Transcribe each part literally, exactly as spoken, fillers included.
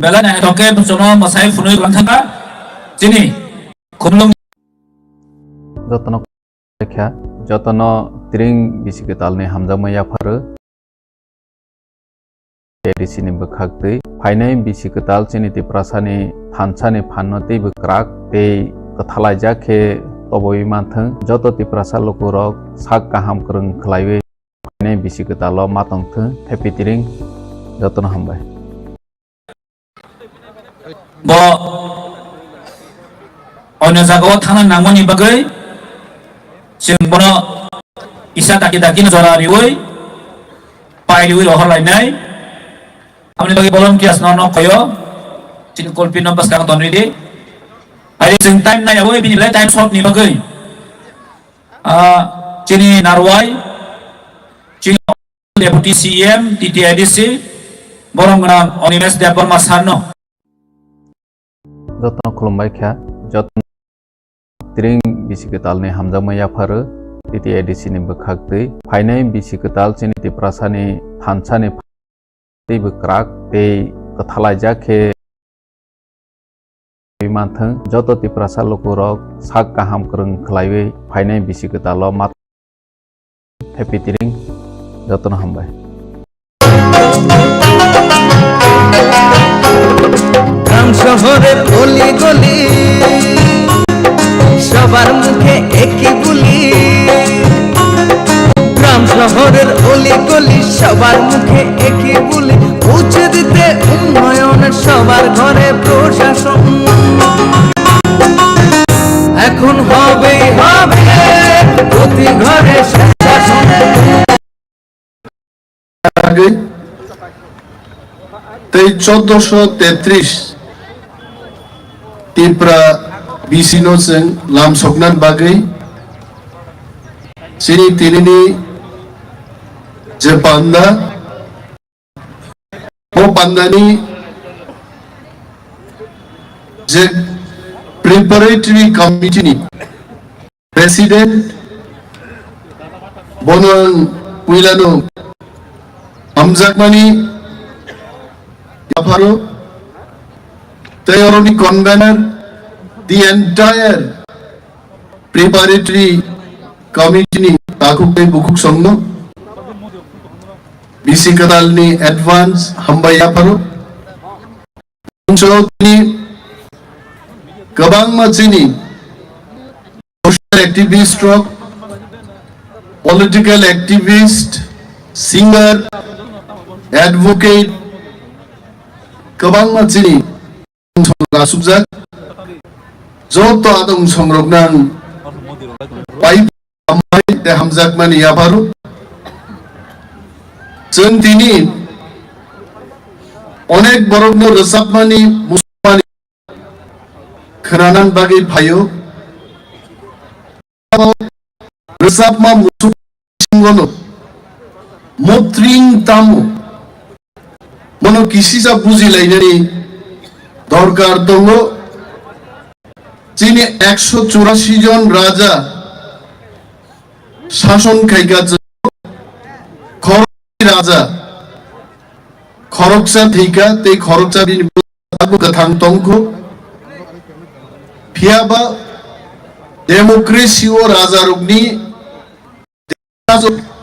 Belai naithok khe bwswkno mwsai phunui rwlang thangkha chini khumlung. Jotono kha, jotono tring bisi kwtalni hamjakma yapharo. A D C ni bwkhak twi phainai bisi kwtal chini Tiprasani thansani phanno teibo kwrak tei kwthalaijak khe toboui manthwng. Joto Tiprasa lukurok sak kaham kwrwng khlaiwi phainai bisi kwtalo ma tongthwng. Happy Tring, jotono hambai. Bo onyo jagao thangna nangmani bagwi chwng bono kisa daki daki no jora riwi pai riwi rohor lainai. Aboni bagwi volunteers no nok khayo, chini kulpi no bwskang tonwi di. Ari chwng time nai abo bini belai time short ni bagwi. Ah, chini Narwai, chini Deputy C M, T T A D C, borom gwnang Animesh Debbarma sir no. Jotono khulumbai kha, jotono tring bisi kwtalni hamjakma yapharo, T T A D C ni bwkhak twi phainai bisi kwtal chini Tiprasani thansani teibo kwrak tei kwthalaijak khe manthwng. Joto Tiprasa lukurok sak kaham kwrwng khlaiwi phainai bisi kwtalo ma Happy Tring, jotono hambai. গ্রাম শহরের অলি গলি, সবার মুখে একই বুলি। গ্রাম শহরের অলি গলি, সবার মুখে একই বুলি। পৌঁছে দিতে উন্নয়ন সবার ঘরে প্রশাসন। এখন হবেই হবে প্রতি ঘরে সুশাসন। Bagwi tei choddoso tetris Tipra bisi no chwng lam sokna bagwi chini tinini je panda, o pandani je preparatory committee ni President, bono ang puilano hamjakmani yapharo, tei oroni convener, the entire preparatory committee ni takhuk tei bukhuk songno bisi kwtalni advance hambai yapharo. Chini Kwbangma chini social activist rok, political activist, singer, advocate, kwbangma chini asukjak. Joto adong songrok nang pai hambai tei hamjakmani yapharu. Chwng tini onek borokno rwchapmani, muchungmani khwnanani bagwi phaio. Rwchapma muchung bisingono motring tamo, mono kisisa bujilainani dorkar tongo. Chini ekso churashi jon raja sason khaika, khoroksa raja, khoroksa thwika tei khoroksa bini bwskango kwthang tongkho. Phiyaba democracy o rajarokni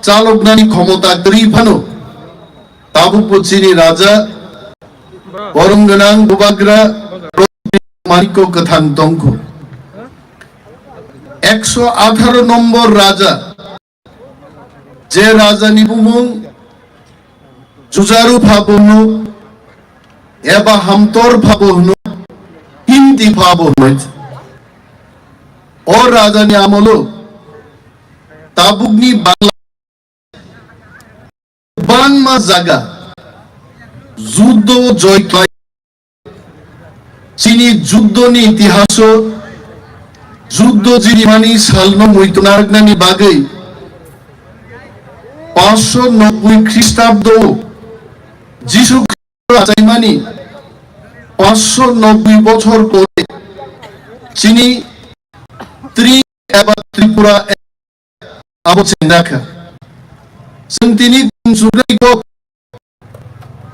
chaloknani khomota kwrwi phano, tabukbo chini raja borom gwnang bubagra Manikko kwthang tongkho. Ekso atharo nombor raja, je rajani bumung Jujaru phabo hwno, eba Hamtor phabo hwno, Himti phabo hwno. O rajani amolo tabukni Bangla kwbangma jaga juddo joi khlai. Chini juddoni itihaso juddo jirimani salno muitu narwknani bagwi paanshsho nobboi Khristabdo Jisu Khristo achaimani paanshsho nobboi bochor pore chini Tri eba Tripura abo chengda kha. Chwng tini tumsuknai kok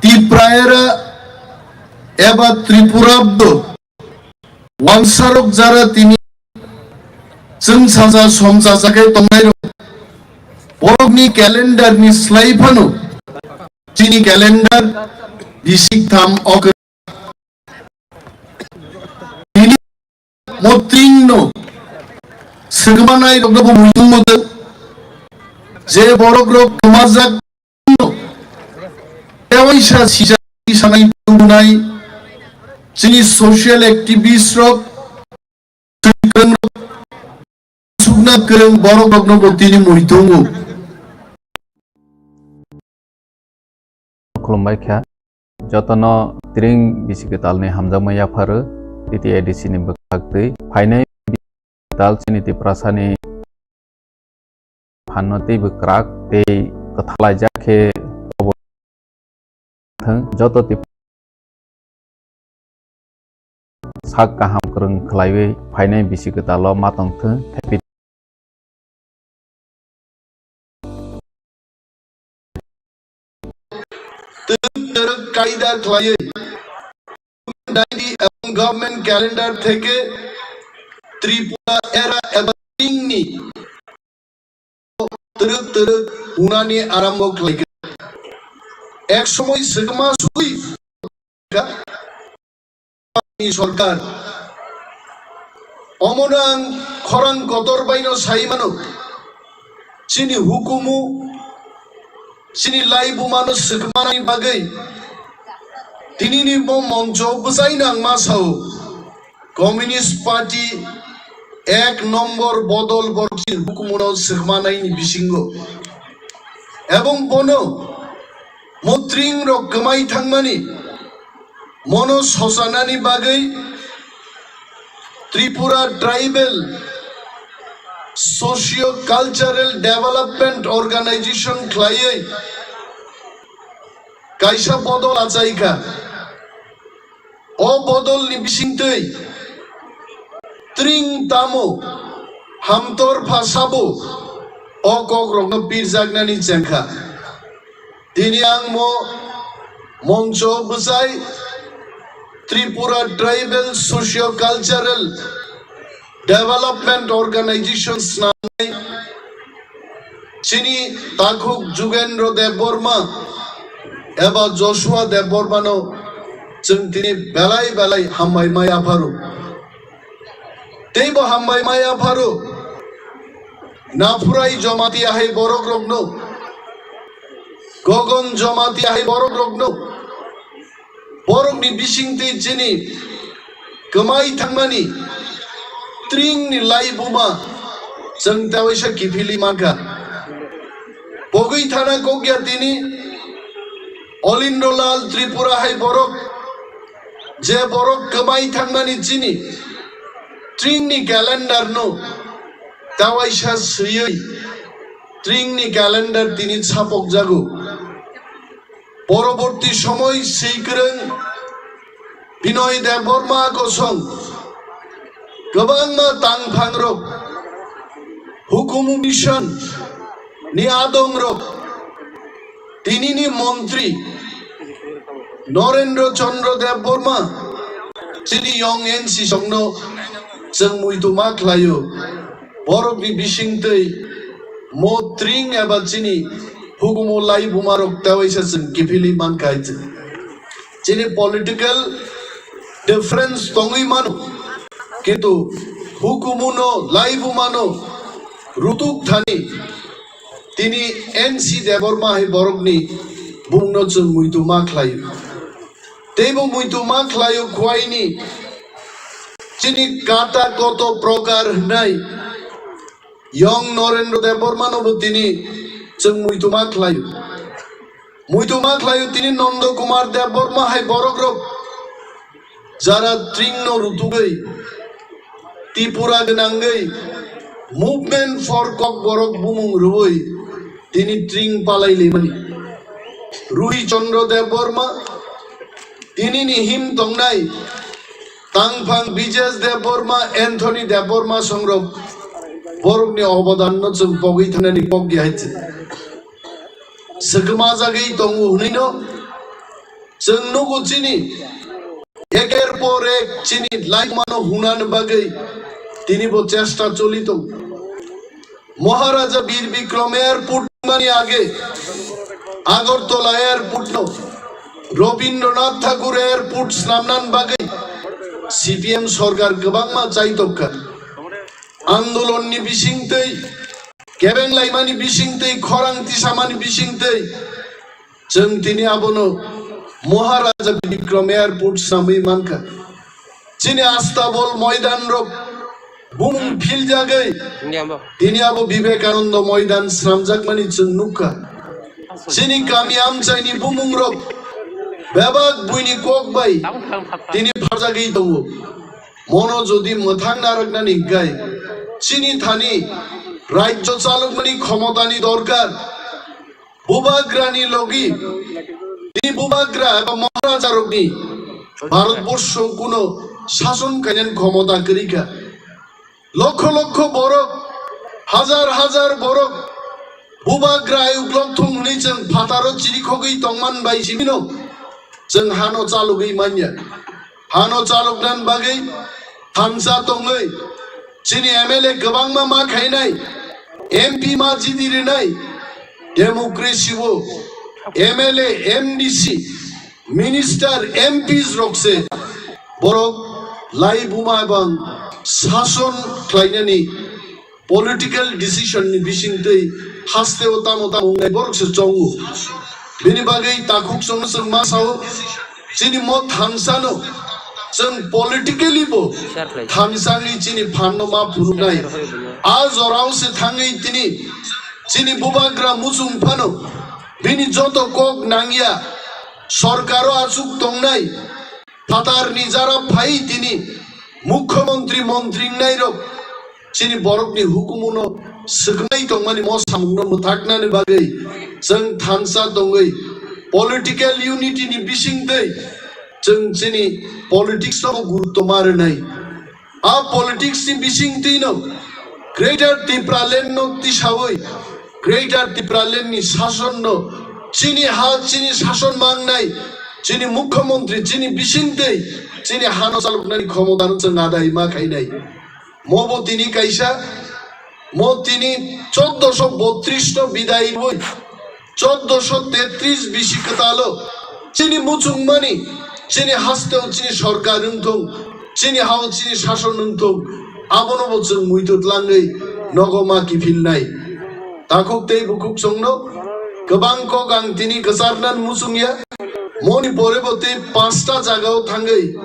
Tipraera eba Tripurabdo wansarok jara tini chwng saja som chachakhai tongnairok borokni calendar ni slai phano chini calendar bisik tham ok Tini motringno swkmanai rokno bo muitung mutung je borok rok kwmajak no tewaisa sisa sanai tunai chini social activist rok sukna kwrwng borok rokno bo tini muitungo. Khulumbai kha. Jotono tring bisi kwtalni hamjakma yapharu T T A D C ni bwkhak twi phainai bisi kwtal chini Tiprasani phanno teibo kwrak tei kwthalaijak khe thwng joto Tip sak kaham kwrwng khlaiwi phainai bisi kwtalo ma tongthwng. Happy. Twrwk twrwk kaida khlaiwi diary এবং government calendar থেকে ত্রিপুরা এরা এবং tringni twrwk twrwk hunani arambho khlaikha. Ek somoi swkma sugwi kha ni sorkar. Omono ang khorang kotor baino sai mano, chini hukumu, chini laibumano swkmanani bagwi tinini bo mongcho bwsai nangma sao. Communist Party ek nombor bodol borokni hukumuno swkmanaini bisingo. Ebong bono motring rok kwmai thangmani mono sosanani bagwi Tripura Tribal Socio Cultural Development Organization khlaiwi kaisa bodol achaikha. O bodolni bisingtwi tring tamo hamtor pha sabo o kokrokno pirjaknani chengkha. Tini ang mo mongcho bwsai Tripura Tribal Socio Cultural Development Organization swnamnai chini takhuk Jugendra Debbarma eba Joshua Debbarmano chwng tini belai belai hambai ma yapharu. Teibo hambai maya pharo. Naphurai Jamatia hai borok rokno, Gogon Jamatia hai borok rokno, borokni bisingtwi chini kwmai thangmani tringni laibuma chwng tewaisa kiphilwi mankha. Pogwi thana kokya tini Olindrolal Tripura hai borok, je borok kwmai thangmani chini tringni calendar no tewaisa swiwi tringni calendar tini sapokjago. Poroborti somoi swikwrwng Binoy Debbarma kosong kwbangma tangphangrok hukumu mission ni adongrok tinini montri Norendra Chandra Debbarma chini yong N C songno chwng muitu ma khlaio. Borokni bisingtwi mo tring eba chini hukumu laibumarok tewaisa chwng kiphilwi mankha hai chwng. Chini political difference tongwi mano, kintu hukumuno laibumano rutuk thani tini N C Debbarma hai borokni bumungno chwng muitu ma khlaio. Teibo muitu ma khlaio khuaini chini kata koto prokar hwnai yong Norendra Debbarmano bo tini chwng muitu ma khlaio. Muitu ma khlaio tini Nondo Kumar Debbarma hai borokrok jara tringno rutugwi Tripura gwnangwi Movement for Kokborok bumung rwui tini tring palai limani. Ruhi Chandra Debbarma, tinini him tongnai tangphang Bijesh Debbarma, Anthony Debbarma songrok borokni obodanno chwng pogwi thangnani kok ya hai chwng. Swkma jagwi tongo hwnwino chwng nugo chini eker por ek chini laimano hunani bagwi tini bo chesta choli tongo. Maharaja Bir Bikram Airport mani age Agartala Airport no Rabindranath Tagore Airport swnamnan bagwi C P M sorkar kwbangma chaitokha. Andolonni bisingtwi, kebeng laimani bisingtwi, khorang tisamani bisingtwi, chwng tini abono Maharaja Bikram Airport swnamwi mankha. Chini Astabol moidan rok bumung philjagwi tini abo Vivekananda moidan swnamjakmani chwng nukha. Chini kami amchaini bumung rok bebak buini kok bai tini pharjagwi tongo. Mono jodi mwthang narwknani hwnkhe chini thani rajyo chalokmani khomotani dorkar. Bubagrani logi tini bubagra eba maharajarokni Bharatborsho kuno sason kainan khomota kwrwi kha. Lokho lokho borok, hajar hajar borok bubagra ayuk lokthung hwnwi chwng phataro chirikhogwi tongman bai simino chwng hano chalogwi manya. Hano chaloknan bagwi thansa tongwi chini M L A kwbangma ma khainai, M P ma jidi rinai, democracy o M L A, M D C, minister, M Ps rok se borok laibuma ebang sason khlainani political decision ni bisingtwi hasteo tamo tamo wngnai borok se chongo. Bini bagwi takhuk chwngno chwng ma sao, chini mo thansa no chwng politically bo thansa ni chini phan no ma phunuknai. A jorao se thangwi tini chini bubagra muchung phano bini joto kok nangya sorkaro achuk tongnai. Phatarni jara phai tini mukhyamantri, mantri wngnairok chini borokni hukumuno swknai tongmani mo samungno mwthaknani bagwi chwng thansa tongwi political unity ni bisingtwi chwng chini politics no gurutto ma rwnai. A politics ni bisingtwi no Greater Tipraland no tisawi Greater Tipraland ni sason no chini ha chini sason mangnai chini mukhyamantri chini bisingtwi chini hano chaloknani khomota no chwng adai ma khainai. Mo bo tini kaisa, mo tini choddoso botris no bidai rwi, choddoso tetris bisi kwtalo chini muchungmani, chini hasteo chini sorkar wngthung, chini hao chini sason wngthung, Abono bo chwng muitu tlangwi nogo ma kiphilnai. Takhuk tei bukhuk chwngno kwbang kok ang tini kwcharnan muchungya. Moni pore bo tei panchta jagao thangwi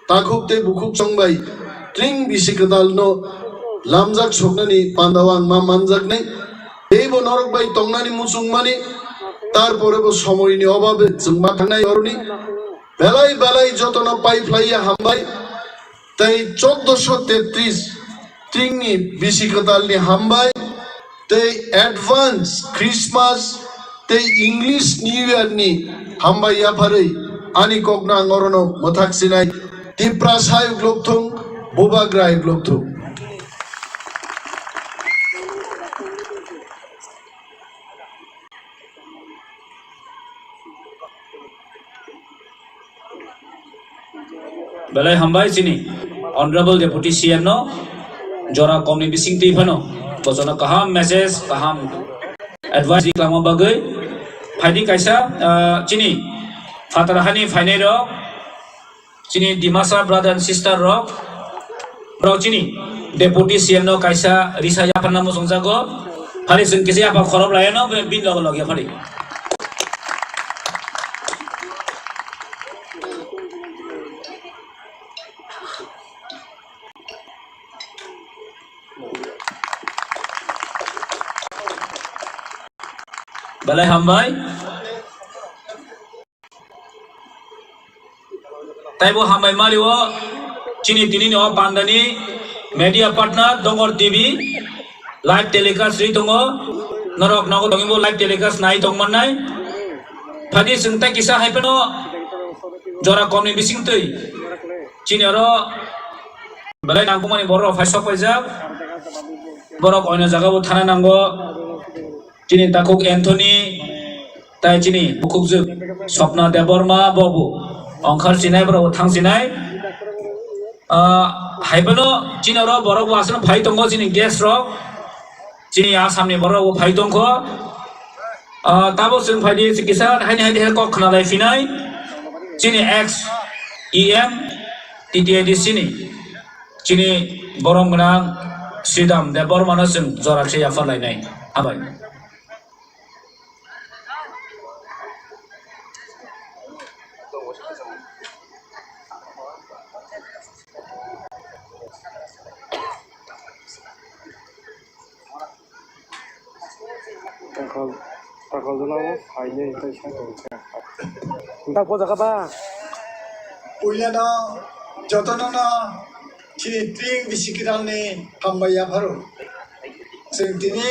takhuk tei bukhuk chwng bai tring bisi kwtalno lamjak soknani pandao ang ma manjaknai. Teibo norok bai tongnani muchungmani, tarpore bo somoini obabe chwng ma thangnai oroni. Belai belai jotono pai phlaiya hambai. Tei chauddosho tetris tringni bisi kwtalni hambai tei advance Christmas tei English New Year ni hambai yapharwi ani kokno ang orono mwthak sinai. Tiprasa ayuk lokthung, Bubagra ayuk lokthung. Belai hambai chini Honorable Deputy C M no, jora komni bising twi phano bojono kaham message, kaham advice ri klangma bagwi. Phaidi kaisa, ah, chini phatar hani phainai rok, chini Dimasa brother and sister rok, rok chini Deputy C M no kaisa risa yapharna muchungjago. Phali chwng kisa yaphar khorop laiano, bini logo log yaphari. Belai hambai. Taibo hambai mari o chini tini ni o pandani media partner Dongor T V live telecast ri tongo. Norok nogo tongwi bo live telecast nai tong mannai. Phadi chwng tei kisa hai phano jora komni bising twi chini oro belai nangkukmani borok phai sok paijak. Borok oino jaga bo thana nango. Chini takhuk Anthony, tai chini bukhukjwk Swapna Debbarma bobo ongkhar chinai, borok bo thang chinai. Ah, hai phano chini oro borok bo aswk phai tongo, chini guest rok, chini Assam ni borok bo phai tongkho. Ah, tabo chwng phai di kisa haini haini kok khna lai phinai, chini ex E M T T A D C ni. Chini borom gwnang Sridham Debbarmano chwng jora khe yaphar lainai. Hambai. Tangkol, tangkol jwnao phainai tei sai tongkha. Nang po jaga ba? Puilano jotono no chini tring bisi kwtalni hambai yapharo. Chwng tini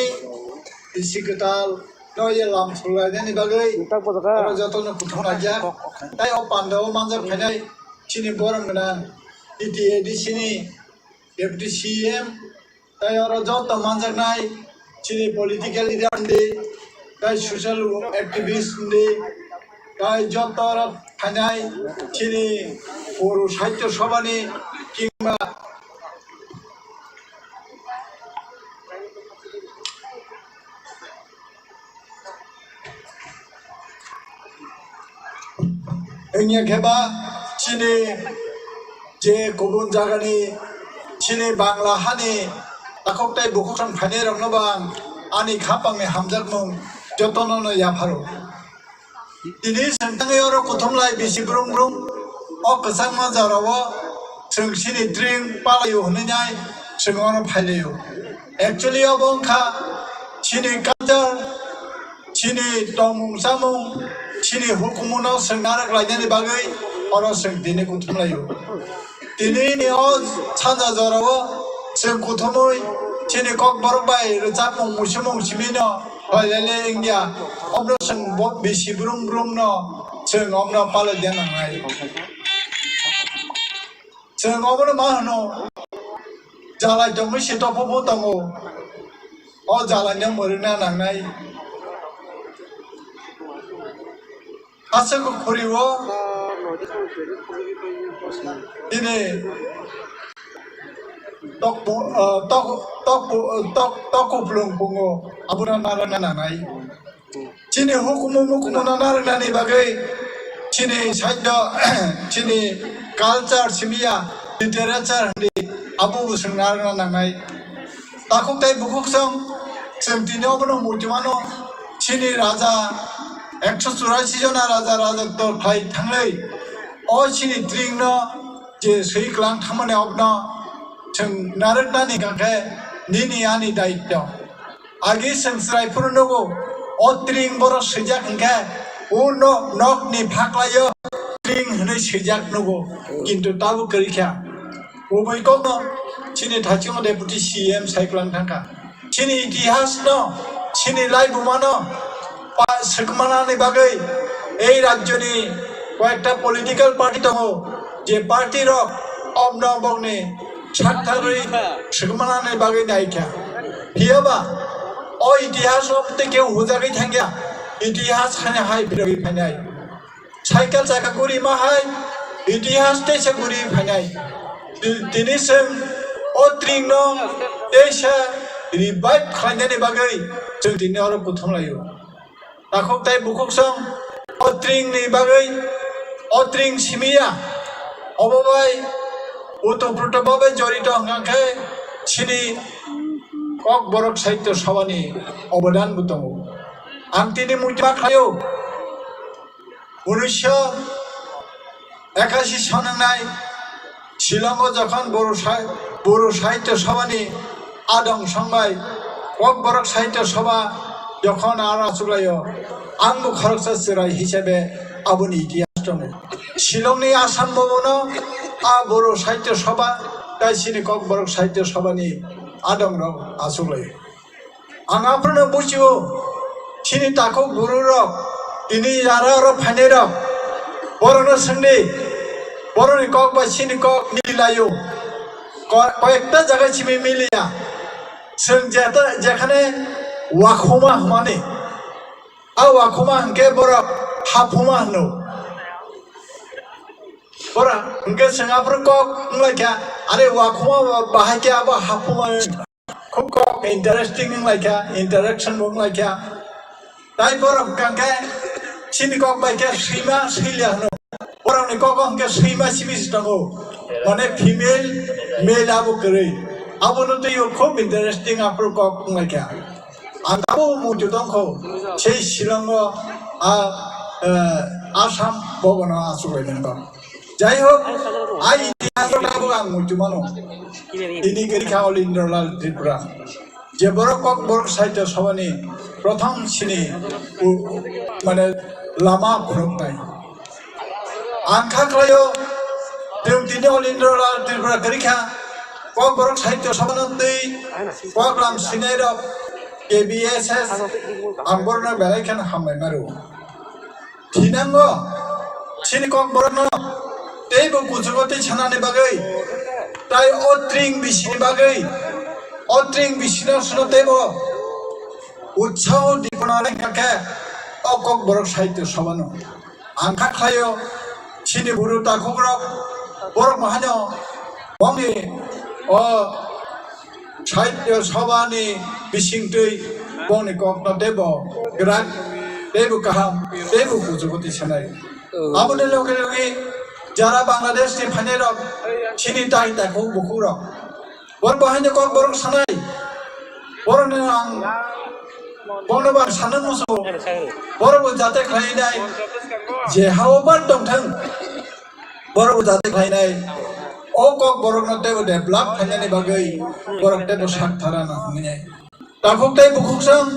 bisi kwtal no ye lam sulainani bagwi Nang po jaga? Oro jotono kuthum laijak. Tai o pandao manjak phainai chini borom gwnang T T A D C ni Deputy C M, tai oro joto manjaknai chini political leader hwndi, tai social activist hwndi, tai joto oro phainai chini Boro Sahitya Sabhani kingba Wngya khe ba chini je kubun jagani chini Bangla hani takhuk tei bukhuk thang phainai rokno bo ang ani khapangni hamjakmung jotono no yapharo. Tini chwng thangwi oro kuthum lai bisi brum brum o kwchangma jorao chwng chini tring palaio hwnwi nai chwng oro phailaio. Actually obo wngkha chini culture, chini tongmung chamung, chini hukumu no chwng narwk lainani bagwi oro chwng tini kuthum laio. Tini ni o sanja jorao chwng kuthumui chini kokborok bai rwchapmung muisumung simi no hoilele wngya. Obo chwng bo bisi brum brum no chwng omo no palai de nangnai. Chwng obo no ma hwno, jalai tongwi se topho bo tongo. O jalai no mwrwkna nangnai. Aswk khuri o tini tok, ah, tok, tok, tok, tok kuplung pungo, abono narwkna nangnai. Chini hukumu mukumu no narwknani bagwi chini sahitya, chini culture simiya, literature hwndi, Abo bo chwng narwkna nangnai. Takhuk tei bukhuk song chwng tini obono muitimano chini raja ekso churasi jona raja rajotto khlai thangwi o chini tringno je swi kwlang thangmani obono chwng narwknani hwnkhe nini ani daityo. Agi chwng chwrai phuru nugo, o tring borok swijak hwnkhe, o no-, nokni phaklaio tring hwnwi swijak nugo, kintu tabuk kwrwi kha. Ubui kokno chini thachungo Deputy C M sai kwlang thangkha. Chini itihasno, chini laibumano pa-, swkmanani bagwi ei rajyoni koyekta political party tongo, je party rok omno bokni saktharwi swkmanani bagwi naikha. Phiyaba o itihas o tei kebo hujagwi thangya, itihas hani hai phirogwi phainai. Cycle chaka guri ma hai, itihas teisa guri phainai. Ti-, tini chwng o tringno teisa revive khlainani bagwi chwng tini oro kuthum laio. Takhuk tei bukhuk song o tringni bagwi o tring simiya. Obo bai utopruto babe jorito hwnkha khe chini Kokborok Sahitya Sabhani obodan bo tongo. Ang tini muitima khlaio, unisho ekashi sonongnai Shillongo jokhon Boro Sa-, Boro Sahitya Sabhani adong songbai Kokborok Sahitya Sabha jokhon aro achuklaio, ang bo khoroksa chwrai hisabe aboni itihas tongo. Shillongni Assam Bhabono a Boro Sahitya Sabha tei chini Kokborok Sahitya Sabhani adongrok achuklaio. Ang aphano buchio, chini takhuk buru rok, tini jara oro phainai rok, borokno swngdi, borokni kok bai chini kok mili laio, ko-, koyekta jaga simi miliya, chwng jeta-, jekhane wakhuma hwnmani, a wakhuma hwnkhe borok haphuma hwno, borok hwnkhe chwng aphuru kok wnglaikha, are wakhuma bahai khe abo haphuma. Khub kok interesting wnglaikha, interaction bo wnglaikha. Tai borok hwnkha khe chini kok bai khe swima swiliya hwno. Borokni kok hwnkhe swima simi se tongo. Mane female, male abo kwrwi. Abono twiwi khub interesting aphuru kok wnglaikha. Ang abo muitu tongkho, sei Shillongo a, eh, Assam Bhabono achuklaimani kok. Jai hok, a itihas o tabuk ang muitu mano. Tini kwrwi kha Olindrolal Tripura. Je borok Kokborok Sahitya Sabhani prothom sini u-, mane lama phunuknai. Ang kha khlaio, chwng tini Olindrolal Tripura kwrwi kha, Kokborok Sahitya Sabhano twi koklam swinai rok K B S S, ang borokno belai kheno hambai maro. Thinango chini Kokborokno teibo kuchugo tei sanani bagwi, tai o tring bisini bagwi, o tring bisino sino teibo utsaho dipona rengkha khe o Kokborok Sahitya Sabhano. Ang kha khlaio, chini buru takhukrok, borok bahano bongni o Sahitya Sabhani bisingtwi bongni kokno teibo kwrak, teibo kaham, teibo kuchugo twi sanai. Aboni loge loge jara Bangladesh ni phainai rok, chini tai takhuk bukhuk rok, borok bo haino Kokborok sanai, borokno ang bono bar sana musugo, borok bo jate khlainai, je hao bar tongthang. Borok bo jate khlainai, o Kokborokno teibo develop khlainani bagwi borok teibo sak thara na hwnwi. Takhuk tei bukhuk song,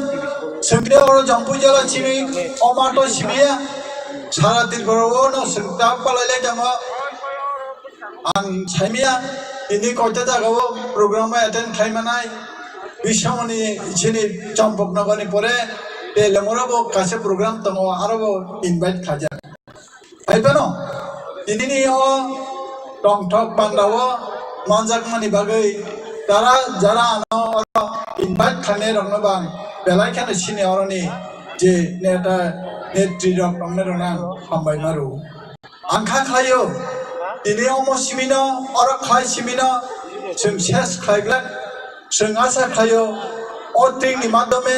swngde oro Jampui jala simi, o mato simiya, sara Tripura o no swng tak palai lai tongo. Ang saimiya, tini koita jaga o program o attend khlai manai, Biswamoni chini Champok Nagar ni pore, Telemura bo kaisa program tongo, aro bo invite khlaijak. Hai phano, tinini o tongthok panda o manjakmani bagwi tara jara ano oro invite khlainai rokno bang belai kheno sini oroni je neta netri rok tongnai rokno ang hambai maro. Ang kha khlaio, tini omo simino, oro khlai simino, chwng ses khlai glak. Chwng asa khlaio, o tringni madhyome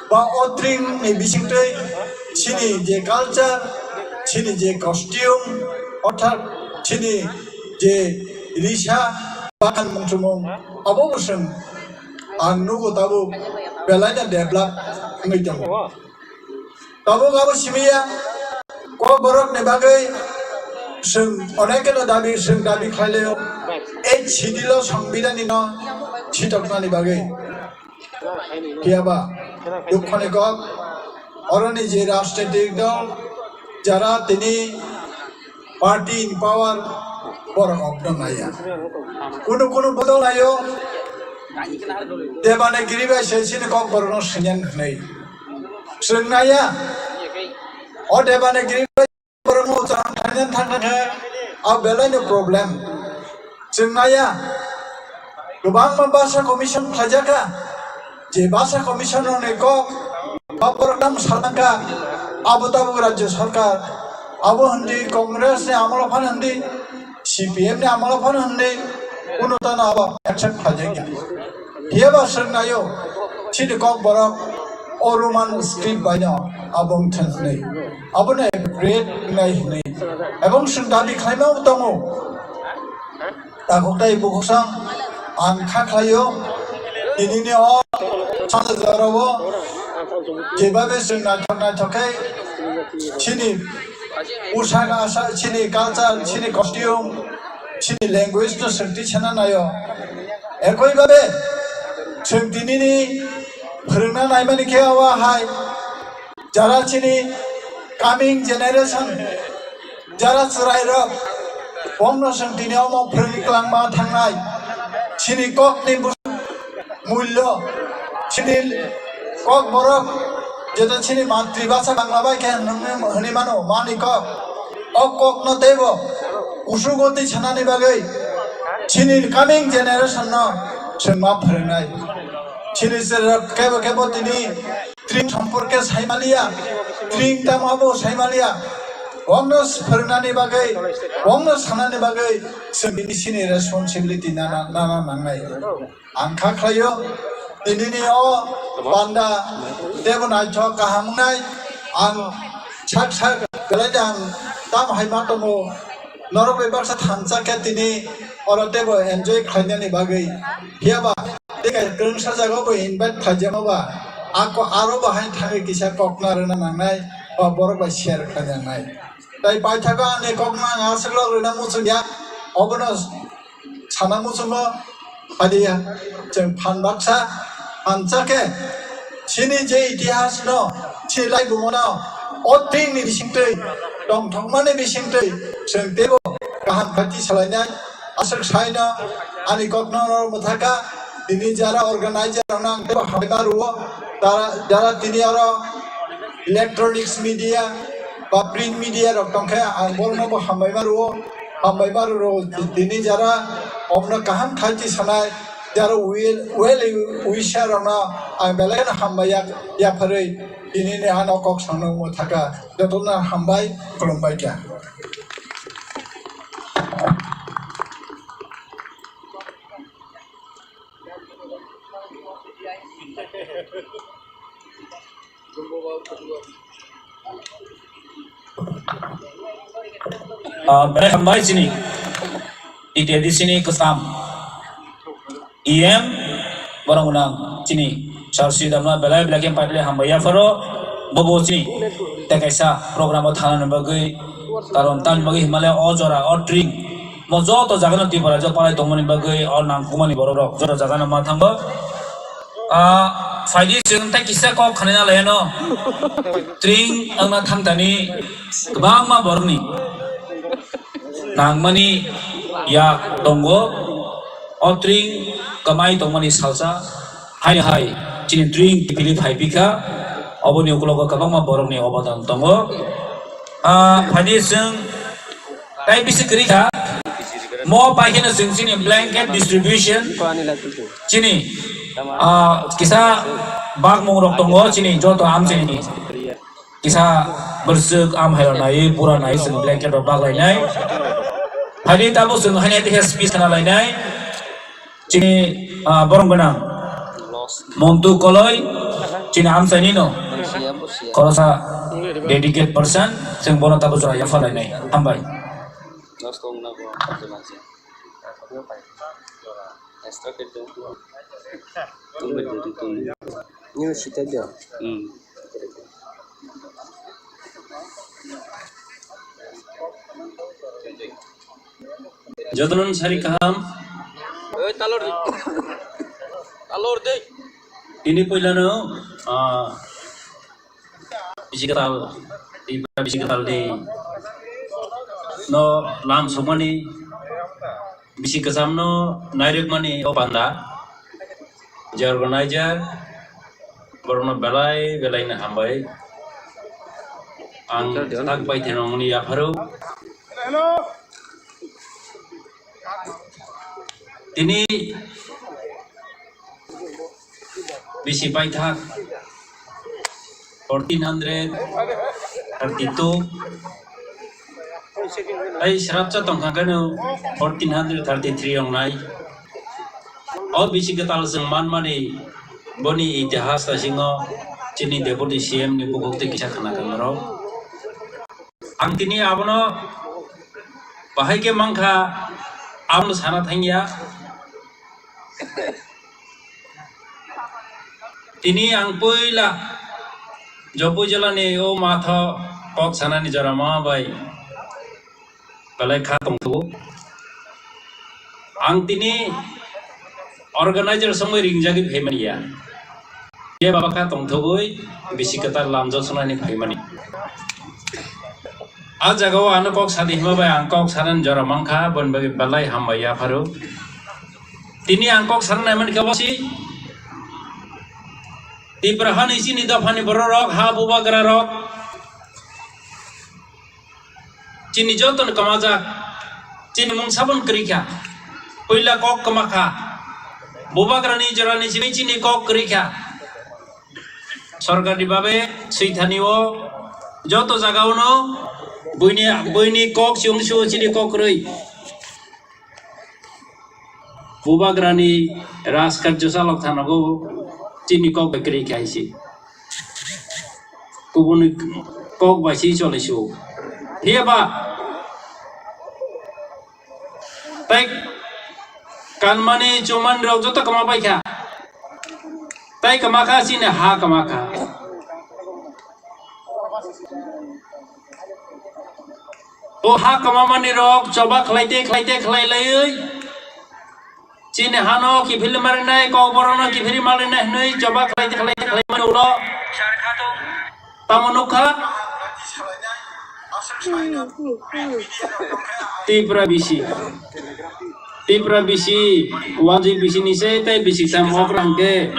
ba o tringni bisingtwi chini je culture, chini je costume, orthat chini je risa, bahan mungchumung abo bo chwng ang nugo tabuk belaino develop wngwi tongo. Tabuk abo simiya Kokborok ni bagwi chwng onek keno dabi chwng dabi khlai laio. Ei chidilo Songbidan ni no chitoknani bagwi. Phiyaba, dukho ni kok, oroni je rajnitik dol, jara tini party in power, borok okno naiya. Kunu kunu bodol naio, Debanagiri bai se chini Kokborok no swngyang hwnwi. Chwng naiya, o Debanagiri bai borokno ucharan khlaina thangna khe, a belaino problem. Chwng naiya, kwbangma basa commission khlaijak kha, je basa commission rokni kok, ba borok tamo salnang kha, abo tabuk rajya sarkar, abo hwndi Congress ni amolo phano hwndi, C P M ni amolo phano hwndi, kunu tano abo accept khlaijak ya. Phiyaba chwng naio, chini Kokborok o Roman script baino abo wngthang hwnwi, abono abbreviate wngnai hwnwi, ebong chwng dabi khlaima bo tongo. Takhuk tai bukhuk sang ang kha khlaio, tinini o sanja jorao jebabe chwng naithok naithok khe chini usak asa, chini culture, chini costume, chini language no chwng tisana naio. Ekoi babe chwng tinini phwrwngna naimani khe o hai jara chini coming generation, jara chwrairok, bongno chwng tini omo phwrwngwi kwlangma thangnai. Chini kokni bus-, mullo, chini Kokborok, jeto chini matribhasha Bangla bai khe hwnwi, hwnwi mano, mani kok. O kokno teibo kusugo twi sanani bagwi chini coming generation no chwng ma phwrwngnai. Chini chwrairok kebo kebo tini Tring somporke saimaliya, tring tamo abo saimaliya. Wngno phwrwngnani bagwi, wngno sanani bagwi chwng bini sini responsibility nana, nana nangnai. Ang kha khlaio, tinini o panda tebo naithok kaham wngnai. Ang sak sak belai de ang tam hai ma tongo. Norok bai baksa thansa khe tini oro teibo enjoy khlainani bagwi. Phiyaba tei kaisa kwrwngsa jagao bo invite khlaijakma ba, ako aro bo haino thangwi kisa kokna rwna nangnai ba borok bai share khlainangnai. Tai paithago ani kokno ang aswk rok rwna muchung ya, obono sana muchungo. Phaidi ya, chwng phan baksa, phansa khe, chini je itihas no, chini laibuma no, o tring ni bisingtwi, tongthokmani bisingtwi, chwng teibo kaham khaiti salainai, aswk saino, ani kokno no mwthaka, tini jara organizer rokno ang teibo hambai ma rwo, tara, jara tini oro electronics media, ba print media rok tongkhe ang borokno bo hambai ma rwo. Hambai ma rwo, tini jara omno kaham khaiti sanai, jara well, well wisher rokno ang belai kheno hambai ya, yapharwi tinini ano kok sangno mwthaka. Jotono hambai, khulumbai kha. Ah, belai hambai chini T T A D C ni kwcham E M borok gwnang chini sir Sridharma belai belai khe paipili hambai yapharo bobo chini tei kaisa program o thana ni bagwi karon tamni bagwi himale o jora o tring mo joto jaga no Tripura rajyo palai tongmani bagwi o nangkukmani borok rok joto jaga no ma thango. Ah, phaidi chwng tei kisa kok khanina laino. Tring wngna thangtani kwbangma borokni nangmani yak tongo. O tring kwmai tongmani salsa hai hai chini tring kiphilwi phai pikha. Oboni ukulogo kwbangma borokni obodan tongo. Ah, phaidi chwng Tai bisi kwrwi kha. Mo pai kheno chwng chini blanket distribution. Chini, ah, kisa bakmung rok tongo, chini joto amchaini. Kisa bwswk am hai rok nai, pura nai, chwng blanket rok bak lai nai. Phaidi tabuk chwng haino tei speech khna lai nai. Chini, ah, borok gwnang Montu Koloi, chini amchaini no khorosa dedicate person, chwng bono tabuk jora yapha lainai. Hambai. Nosto wngna bo je manse. Nyo sita dia. Hmm. Jotono sari kaham. Oi, talor di. Talor di. Ini poilano, ah, bisi kwtal, Tipra bisi kwtal di no lam sokmani, bisi kwcham no nairwkmani o panda je organizer, borokno belai belai no hambai. Ang tak bai theno wngni yapharo. Tini bisi paithak fourteen hundred thirty two, tei srapsa tongkha khe no fourteen hundred thirty three wngnai. O bisi kwtal chwng manmani boni itihas taisingo chini Deputy C M ni bukhuk tei kisa khna khe norok. Ang tini abono bahai khe mankha, abono sana thangya. Tini ang puila Jopui jilani o matho kok sanani jora ma bai belai kha tongthogo. Ang tini organizer songwi ringjagwi phaimani ya. Ye baba kha tongthogwi bisi kwtal lamjak sunani phaimani. A jagao ano kok sadi hima bai ang kok sanani jora mankha, boni bagwi belai hambai yapharo. Tini ang kok sanani mankha bosi Tipra hani chini dophani bororok, ha bubagrarok, chini jotono kwmajak, chini mung sabon kwrwi kha. Puila kok kwma kha. Bubagrani jorani simi chini kok kwrwi kha. Sorkarni babe swithani o joto jagao no buini, buini kok chwng su chini kok kwrwi. Bubagrani rajkarjo chalok thanogo chini kok bai kwrwi kha hisi. Kubuni kok bai si chole su. Phiya ba tei kanmani chumani rok joto kwma bai kha. Tei kwma kha chini ha kwma kha. O ha kwmamani rok choba khlaite khlaite khlai laiwi chini hano kiphilwi marinai, kokborokno kiphilwi marinai hwnwi choba khlaite khlaite khlai mani ulo tamo nukha Tipra bisi. Tipra bisi, wanjwi bisi ni se tei bisi sam okra hwnkhe,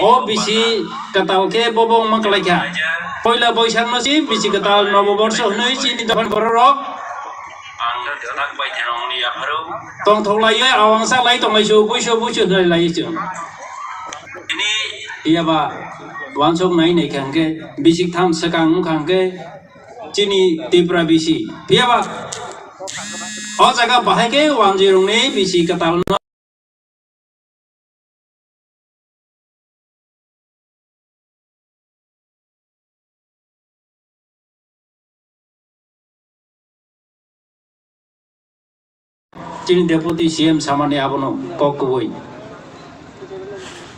o bisi kwtal khe bobo wngma kwlai kha. Poila Boisak no si bisi kwtal Nobo Borsho hwnwi chini dophani bororok tongthok laiwi awangsa lai tong lai su, buisu buisu hwnwi lai chwng. Phiya ba wansuk nai nai kha hwnkhe bisi tham swkang wngkha hwnkhe, chini Tipra bisi. Phiya ba o jaga bahai khe wanjwi rokni bisi kwtal no. Chini Deputy C M samani abono kok kubui.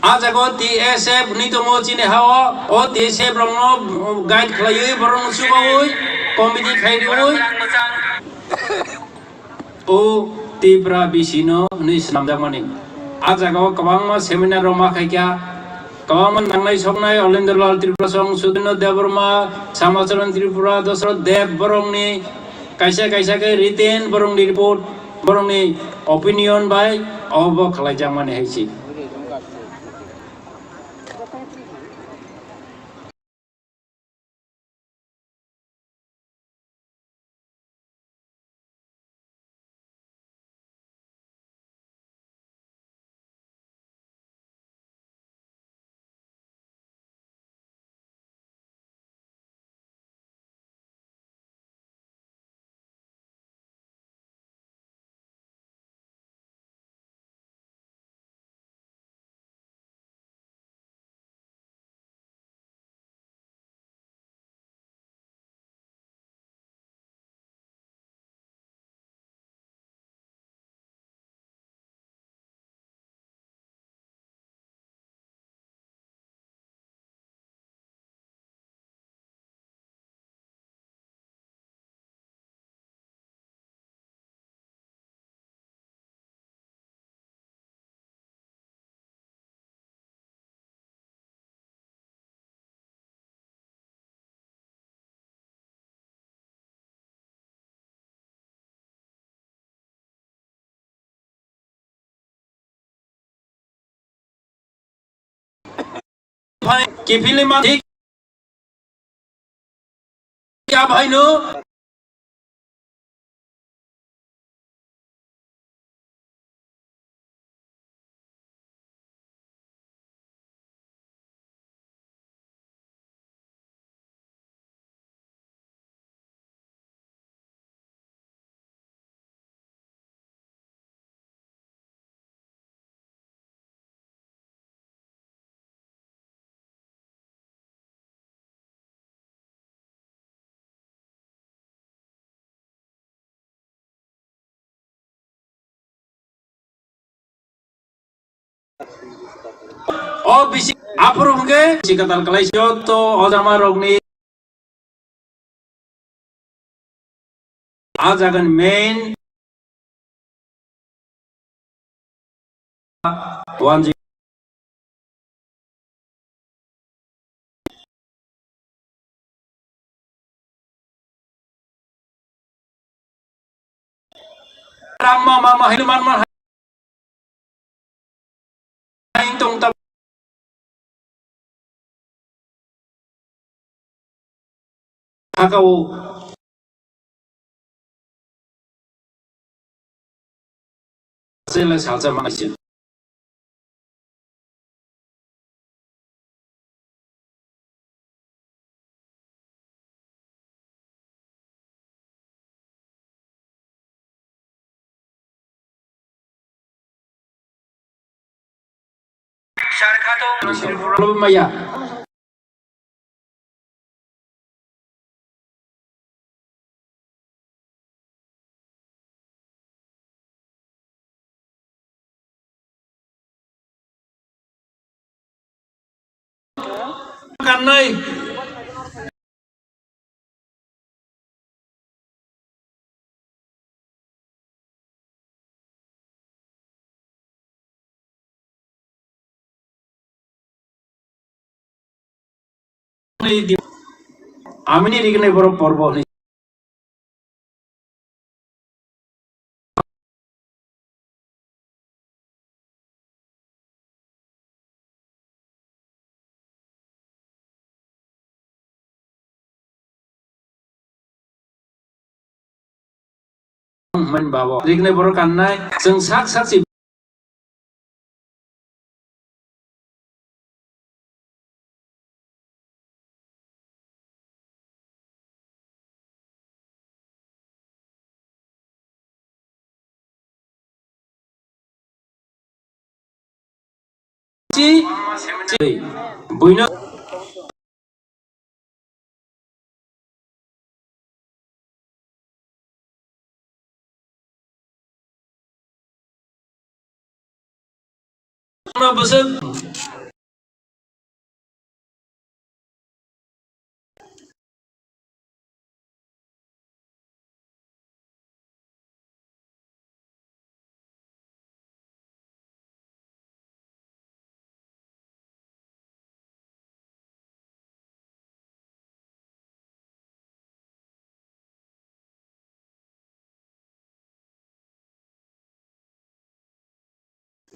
A jaga o T S F ni tongo chini hao, o T S F rokno guide khlaiwi, borokno chubaui, committee khai riui. O Tipra bisi no hwnwi swnamjakmani. A jaga o kwbangma seminar rok ma khaikha, kwbangma nangnai soknai Olendro Lal Tripura song, Sudino Debbarma, Samacharan Tripura, Dosrot Deb borokni kaisa kaisa khe written borokni report, borokni opinion bai obo khlaijakmani hai se. Phai kiphilwi ma thik ya bhaino. O bisi aphuru hwnkhe bisi kwtal kwlai joto o jama rokni a jagani main one zero. Ramma mama hai man man hai tong ta. Hakao. Chele salsa mangsi. Maya. Kannai. Amini rignai borok porbo hwnwi. Hwnmani babo rignai borok kannai chwng sak sak si. Chi, chi, buino. Bwswk.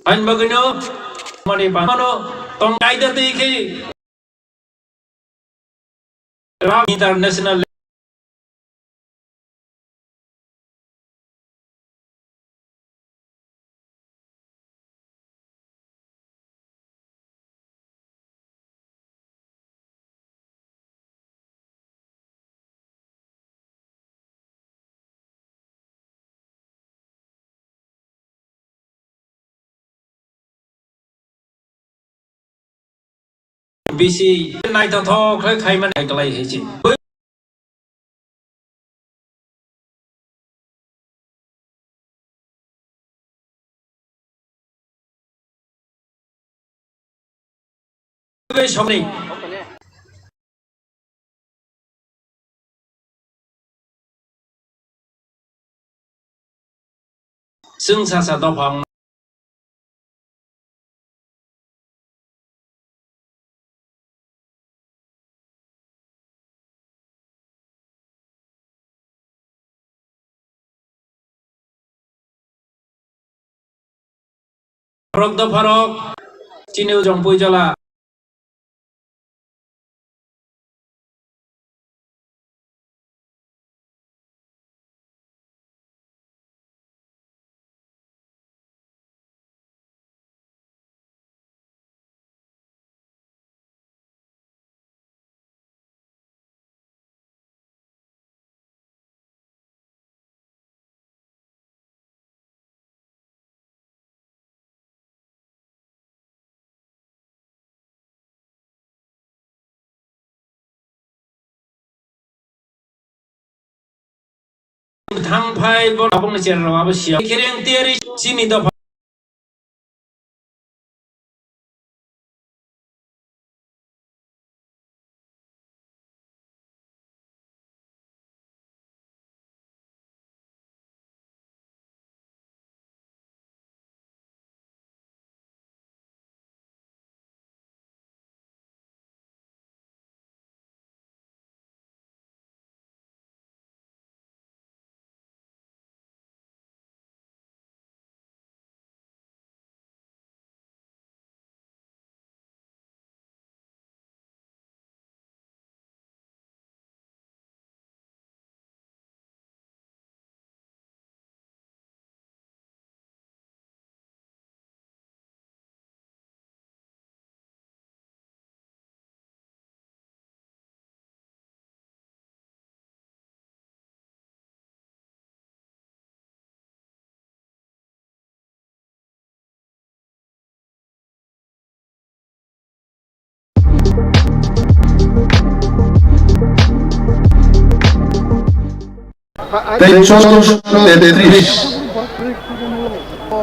Ani bagwino mani bangmano tong kaida twi khe international Bisi naithothok khlai khaimani hai kwlai hai se. Chwng sasa dophang. Borok dopharok chini ujong puijala. Thang phai bo aboni chera rok abo sia. Khereng tiyari chini dopha. Tei chottorsho tetris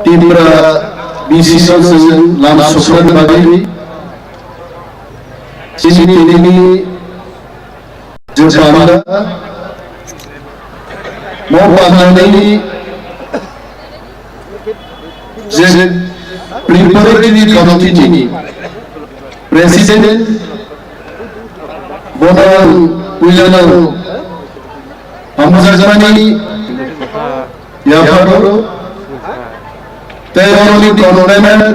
Tipra B C C no chwng lam soknani bagwi chini tini je panda mo pandani je preparatory committee ni president bono puilano hamjakmani yapharo tei oroni convener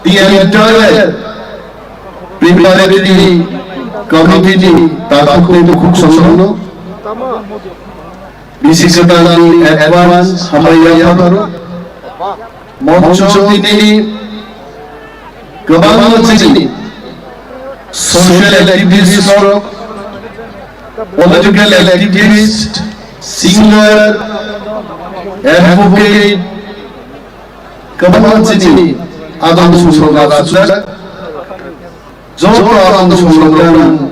the entire preparatory committee ni takhuk tei bukhuk songno bisi kwtalni advance hambai yapharo. Moncho tini kwbangma chini social activist rok, political activist, singer, advocate, kwbangma chini adong sumrok rok aswk. Joto ang songwrang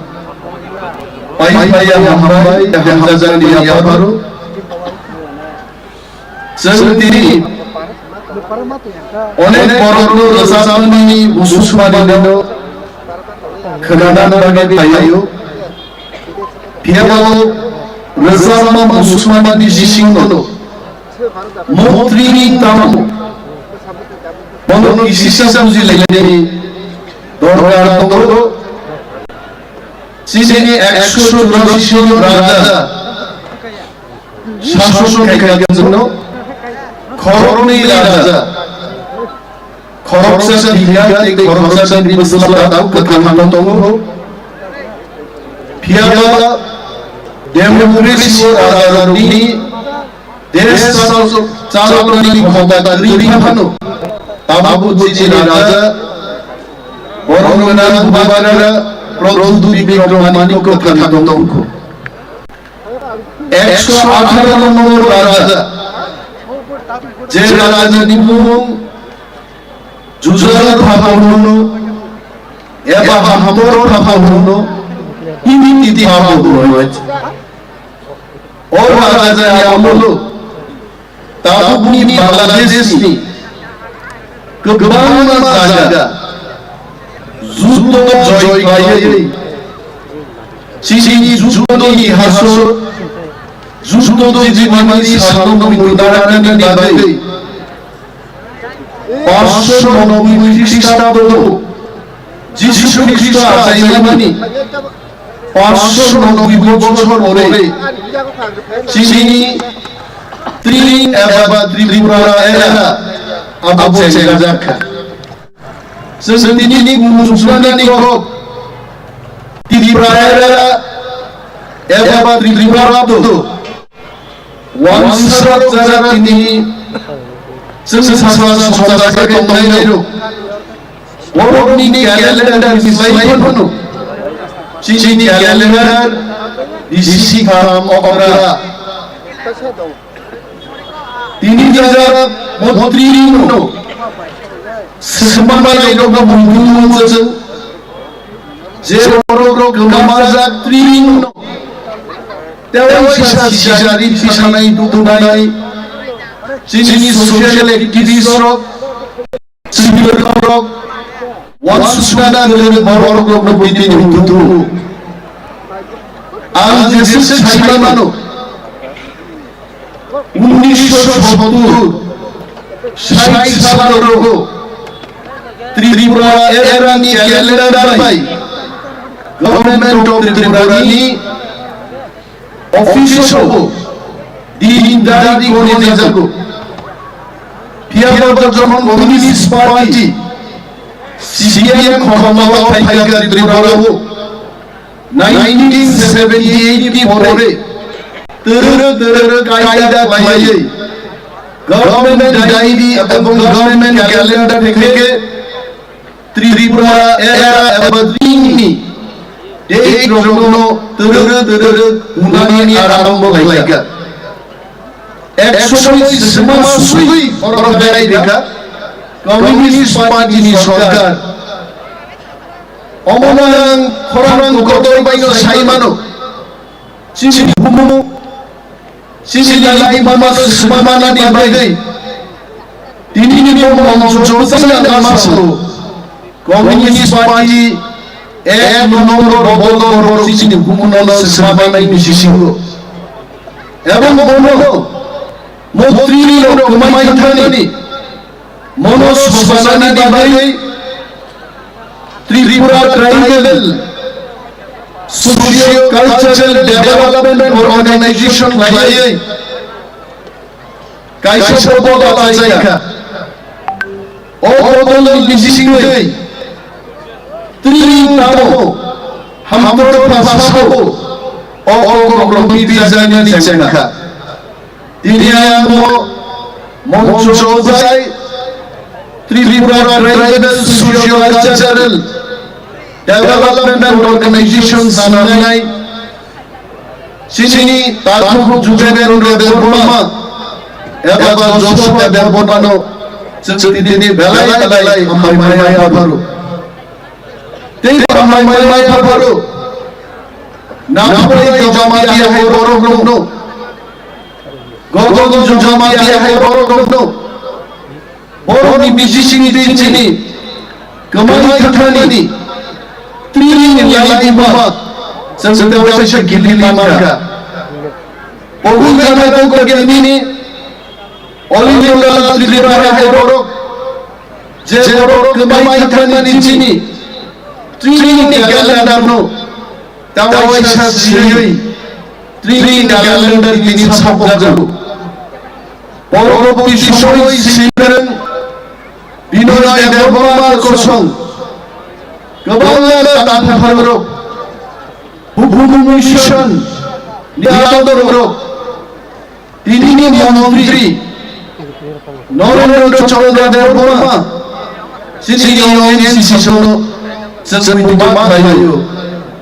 pai pai ya hambai ya hamjajak ni yapharo. Chwng tini onek borok no rwchapmani bususmani no khwnana bagwi phaio. Phiya bo rwchapma bususmani bisingo no montri ni tamo bono kisisa buji lainani dorkar tongo. Chini ekso churashi jon raja sason khaikha chwngno khoroknwi raja, khoroksa Bihar tei khoroksa Bihar bwsla tabuk kwthang tongo. Phiya ba democracy o rajarokni Desh chalo-, chaloknani khota kwrwi phano tabuk chini raja borom gwnang Bubagra Pradyut Bikram Manikya kwthang tongkhu. Ekso atharo nombor raja, je rajani bumung Jujal Phapang hwno eba Hamtor Phapang hwno, Hindi Phapang hwno. O raja ni amolo tabukni Bangladesh ni kwbangma jaga juddo joy khlaiwi chini juddo ni hasor, juddo jibimani sakno muitu naraknani bagwi Pansho nobboi Khristabdo Jisu Khristo achaimani pansho nobboi bochor pore chini Tring eba Tripura era abo chengjak kha. Chwng tini muchungmani kok Tripura era eba Tripura abdo Wansarok jaga tini chwng sasa songjaga tongnai rok. Borokni calendar ni slai phano chini calendar bisi kaham okra. Tini jaga montri rino swmamai rokno mungkhu mungkhu je borok rok kwmajak tring no Tewaisa sijari tisanai dudunai chini social activist rok, civil rok, wansukna kwrwi borok rokno bini dudu. Ang jesa sai mano, unnisho sottur, sait salo rogo Tripura era ni calendar bai Government of Tripura ni office o din dari kori jago. Phiya bo jokhon Communist Party, C P M khorokma o phaikha Tripura o, nineteen seventy eight ni pore toro toro kaida khlaiwi Government Diary ebong Government Calendar theke Tripura era eba dini date rokno toro toro hunani arambho khlaikha. Ek somoy sima sui borok berai rikha Communist Party ni sorkar. Omo nang khorang kotor bai no sai mano. Chini bumu, chini lai mama sima manani bagwi. Tini ni bo mong chong chong na maso. Communist Party ek number bodol borok chini bumu no sima manai ni sisingo. Ebong bono montri rok kwmai thani mono sosanani bagwi Tripura Tribal Socio Cultural Development Organization khlaiwi kaisa bodol achaikha. O bodolni bisingtwi twi tamo hamtor phasao o kokrokno bijani chengkha. Tini ang bo moncho bai Tripura Tribal Socio Cultural Development Organization sanai chini takhuk Jugendra Debbarma eba Joseph Debbarmano chwng tini belai belai hambai mai apharu. Tei hambai mai apharu. Naphai Jamatia hai borok rokno. Gogon Jamatia hai borok rokno. Borokni bisingtwi chini kwmai khathani twi ni lai buma chwng tei waisa gili mankha. Pogu jana kok kok nini All India Tripura hai borok je borok kwmai khathani chini twi ni calendar no tawaisa siyui twi ni calendar tini sapok jago. Borok twi somoi sibreng Binoy Debbarma kosong kwbangma tangphang rok, Bhumu Mission ni ador rok, tini ni montri Narendra Chandra Debbarma, chini N C C sono chwng tongma khlaio.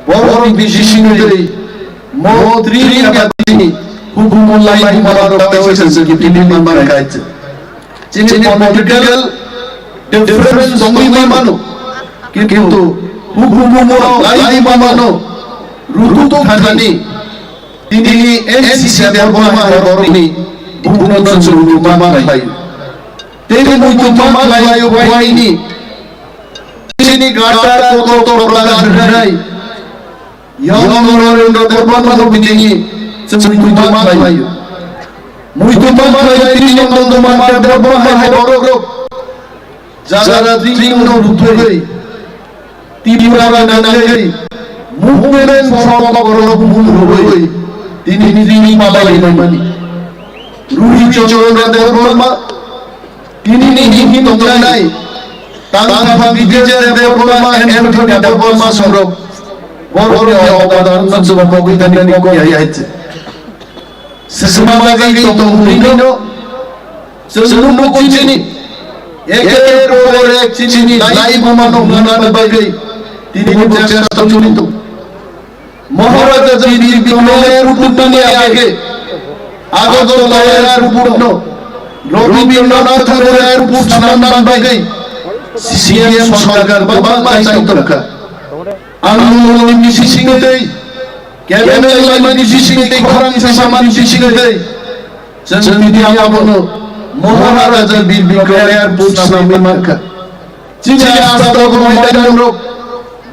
Borok ni bisingtwi montri ni Bhumu lai mano rok tei chwng tini ni man khai. Chini political difference tongwi mano, kintu hukumu lai mano rutuk thani tini N C C Debbarma hai borokni bubuno chwng rutuk ma khlai. Tei muitu ma khlai o buaini chini gata kotor kotor laga hwnai. Yang Narendra Debbarma no bini chwng muitu ma khlai. Muitu ma khlai tini Nandan Kumar Debbarma hai borok rok jara tring no rutugwi Tripura nangwi movement for borok mung rwgwi tini tini ma khlai mani. Ruhi Chandra Debbarma tini ni himhi tongnai tangphang Vijay Debbarma and Anthony Debbarma sorok borok ni obodan no jwk pogwi tani kok ya ya se. Sesma bagwi tong hwnwi no chwng nuk chini eke por ek chini lai buma no hwnna bagwi tini bo chesta choli tong. Maharaja Jagdish Bikram airport ni age Agartala airport no Rabindranath Tagore airport sanna bagwi C M sorkar baba mai tongkha. Ang nini bisingtwi Kebeng laimani bising tei khorang sasamani bising tei chwng tini abono Maharaja Bir Bikram Airport swnamwi mankha. Chini aswk maidan rok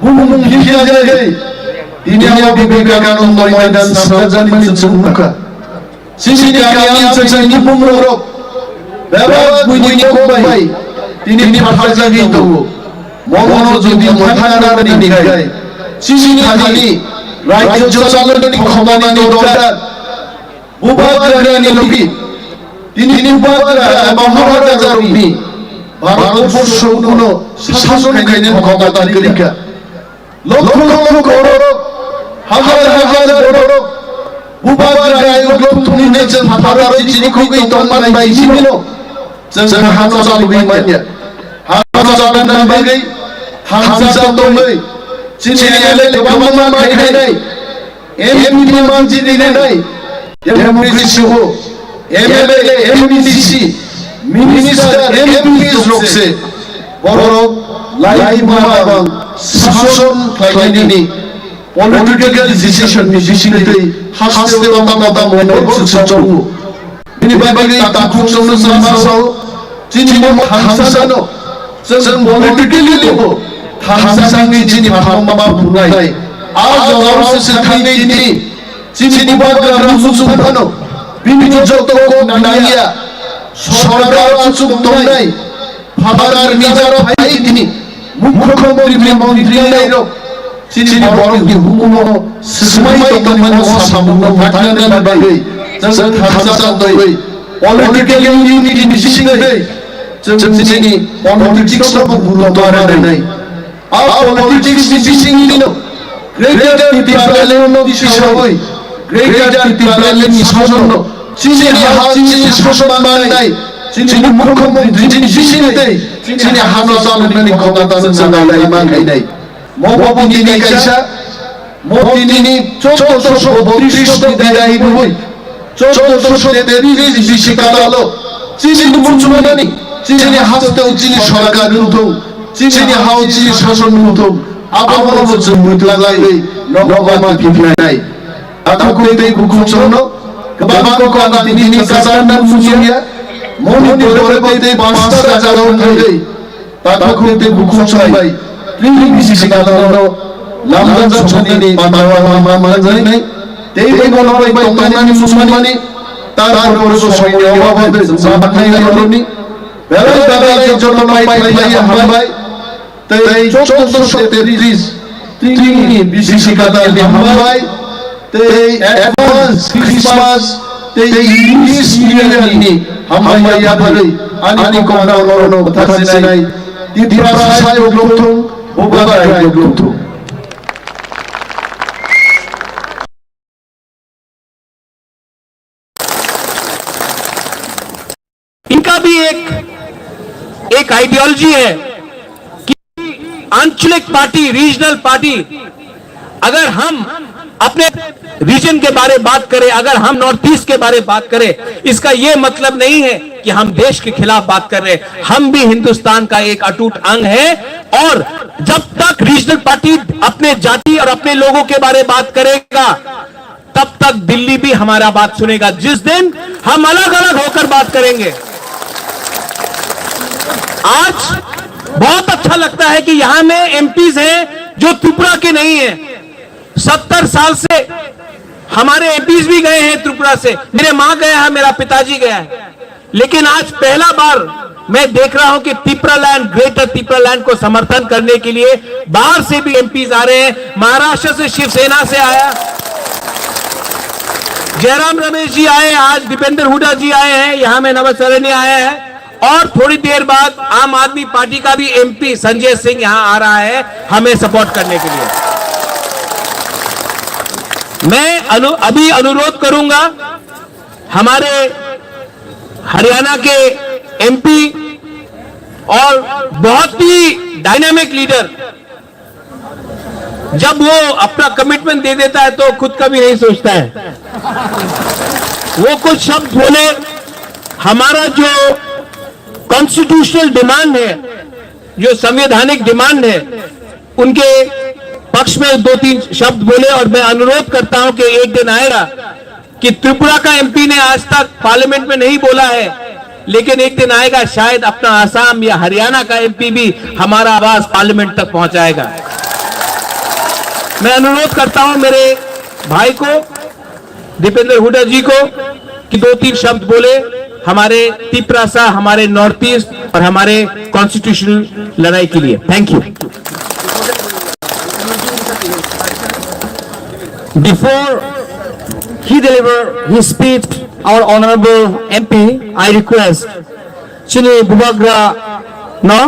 bumung philya jagwi tini abo Vivekananda maidan swnamjakmani chwng nukha. Chini kami ang chajani bumungrok bebak buini kok bai tini phatharjagwi tongo. Mono jodi mwthang narwknani hwnkhe chini thani rajyo chalonani khomani dorkar. Bubagrani logi tini Bubagra eba Maharajarokni Bharatborshono sason khainani khomota kwrwikha. Lokho lokho borok, hajar hajar borok, Bubagra ayuk lokthumni nijwng phataro chini khugwi tongmani bai simino chwng hano chalogwi manya. Hano chalokna bagwi thansa tongwi chini M L A kwbangma khainai, M P manjini nai, democracy ho, M L A, M D C, minister, M Ps rok se borok lai bumabang sason khlainani political decision ni bisingtwi haste wata wata mono chuksa chongo. Bini bagwi takhuk chwngno chwng ma sao, chini bo thangsano chwng politically bo thangsani chini pharma phunai. A jora se thangwi chini, chini Bubagra muchung phano bini joto kok nangya sorkar achuk tongnai. Phatar nijara phai tini mukhyamantri ni mantri nairok chini borok ni hukumo swmai tongmani o samungno mathangna bagwi chwng thansa tongwi political unity ni bisingtwi chwng chini politics no bo guruto rwnai. A politics ni bisingtwi no Greater Tipraland no tisawi, Greater Tipraland ni sason no chini ha chini sason manai, chini mukhyamantri chini bisingtwi chini hano chaloknani khomota chwng nalai manai. Mo bo tini kaisa, mo tini chauddosho botris ni dai rwi Chauddosho tetris bisi kadalo chini muchungmani, chini hasteo chini sorkar wngthung, chini hao chini sason wngthung, abono bo chwng mwtla laiwi nogo ma phiknai. Takhuk tei bukhuk chwngno kwbang kok ang tini ni kachar nang muchungya, moni pore tei pasta jagao thangwi. Takhuk tei bukhuk chwng bai tini bisi sikano lamjak songni ni manjawa lama manjaknai. Tei bono bai tongnani muchungmani, tarpore bo soini obo bai chwng sabanai roni. Belai belai jotono pai pai hambai. Tei chauddosho tetris tini bisi sikano ni hambai. Tei advance Christmas tei English New Year ni hambai yaphari ani kokno nono bwthaksinai Tiprasa yok lokthung, Bubagra yok lokthung. इनका भी एक, एक आइडियोलॉजी है कि आंचलिक party, regional party, अगर हम अपने रीजन के बारे बात करें, अगर हम नॉर्थ ईस्ट के बारे बात करें, इसका ये मतलब नहीं है कि हम देश के खिलाफ बात कर रहे हैं। हम भी हिंदुस्तान का एक अटूट अंग है और जब तक रीजनल पार्टी अपने जाति और अपने लोगों के बारे बात करेगा, तब तक दिल्ली भी हमारा बात सुनेगा। जिस दिन हम अलग अलग होकर बात करेंगे। आज बहुत अच्छा लगता है कि यहाँ में एमपीज हैं जो त्रिपुरा के नहीं है। सत्तर साल से हमारे एमपीज भी गए हैं त्रिपुरा से। मेरे माँ गया है, मेरा पिताजी गया है। लेकिन आज पहला बार मैं देख रहा हूं कि तिप्रालैंड, ग्रेटर तिप्रालैंड को समर्थन करने के लिए बाहर से भी एमपीज आ रहे हैं। महाराष्ट्र से शिवसेना से आया, जयराम रमेश जी आए, आज दीपेंद्र हुडा जी आए हैं, यहां में नमत सैलानी आया है और थोड़ी देर बाद आम आदमी पार्टी का भी एमपी संजय सिंह यहां आ रहा है हमें सपोर्ट करने के लिए। मैं अनु-, अभी अनुरोध करूंगा हमारे हरियाणा के एमपी और बहुत ही डायनामिक लीडर, जब वो अपना कमिटमेंट दे देता है तो खुद का भी नहीं सोचता है। वो कुछ शब्द बोले, हमारा जो कॉन्स्टिट्यूशनल डिमांड है, जो संवैधानिक डिमांड है, उनके पक्ष में दो तीन शब्द बोले और मैं अनुरोध करता हूं कि एक दिन आएगा कि त्रिपुरा का एमपी ने आज तक पार्लियामेंट में नहीं बोला है, लेकिन एक दिन आएगा शायद अपना आसाम या हरियाणा का एमपी भी हमारा आवाज पार्लियामेंट तक पहुंचाएगा। मैं अनुरोध करता हूं मेरे भाई को, दीपेंद्र हुड्डा जी को, कि दो तीन शब्द बोले हमारे तिपरासा, हमारे नॉर्थ ईस्ट और हमारे कॉन्स्टिट्यूशनल लड़ाई के लिए। Thank you. Before he deliver his speech, our honorable M P, I request chini bubagra no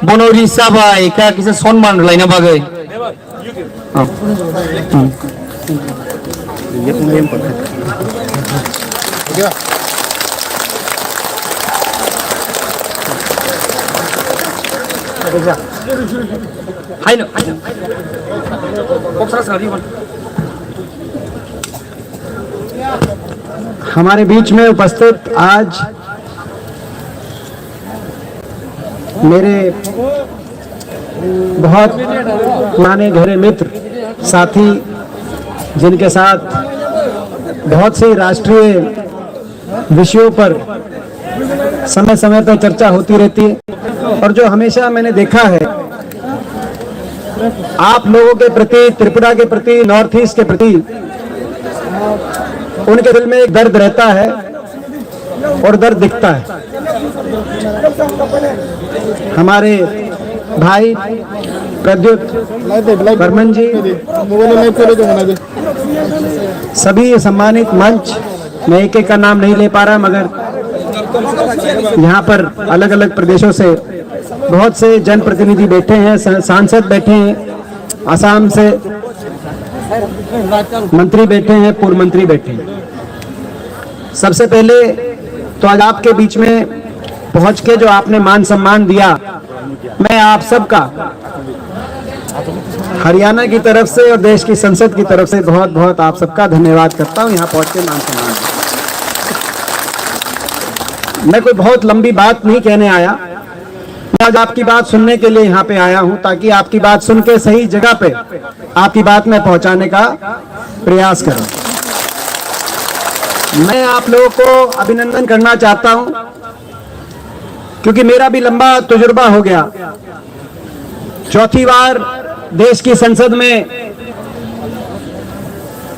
bono risa bai kha kisa sonman rwlaina bagwi. Oh. Hmm. Haino, haino. Kok sara sara di, man. हमारे बीच में उपस्थित आज मेरे बहुत पुराने गहरे मित्र, साथी, जिनके साथ बहुत से राष्ट्रीय विषयों पर समय समय पर चर्चा होती रहती है और जो हमेशा मैंने देखा है, आप लोगों के प्रति, त्रिपुरा के प्रति, नॉर्थ ईस्ट के प्रति उनके दिल में एक दर्द रहता है और दर्द दिखता है। हमारे भाई प्रद्युत बर्मन जी, सभी सम्मानित मंच, मैं एक एक का नाम नहीं ले पा रहा, मगर यहाँ पर अलग अलग प्रदेशों से बहुत से जनप्रतिनिधि बैठे हैं, सा-, सांसद बैठे हैं, आसाम से मंत्री बैठे हैं, पूर्व मंत्री बैठे हैं। सबसे पहले तो आज आपके बीच में पहुंच के जो आपने मान सम्मान दिया, मैं आप सबका हरियाणा की तरफ से और देश की संसद की तरफ से बहुत बहुत आप सबका धन्यवाद करता हूं। यहाँ पहुंच के मान सम्मान, मैं कोई बहुत लंबी बात नहीं कहने आया। मैं आज आपकी बात सुनने के लिए यहाँ पे आया हूँ, ताकि आपकी बात सुन के सही जगह पे आपकी बात मैं पहुँचाने का प्रयास करूँ। मैं आप लोगों को अभिनंदन करना चाहता हूँ, क्योंकि मेरा भी लंबा तजुर्बा हो गया। चौथी बार देश की संसद में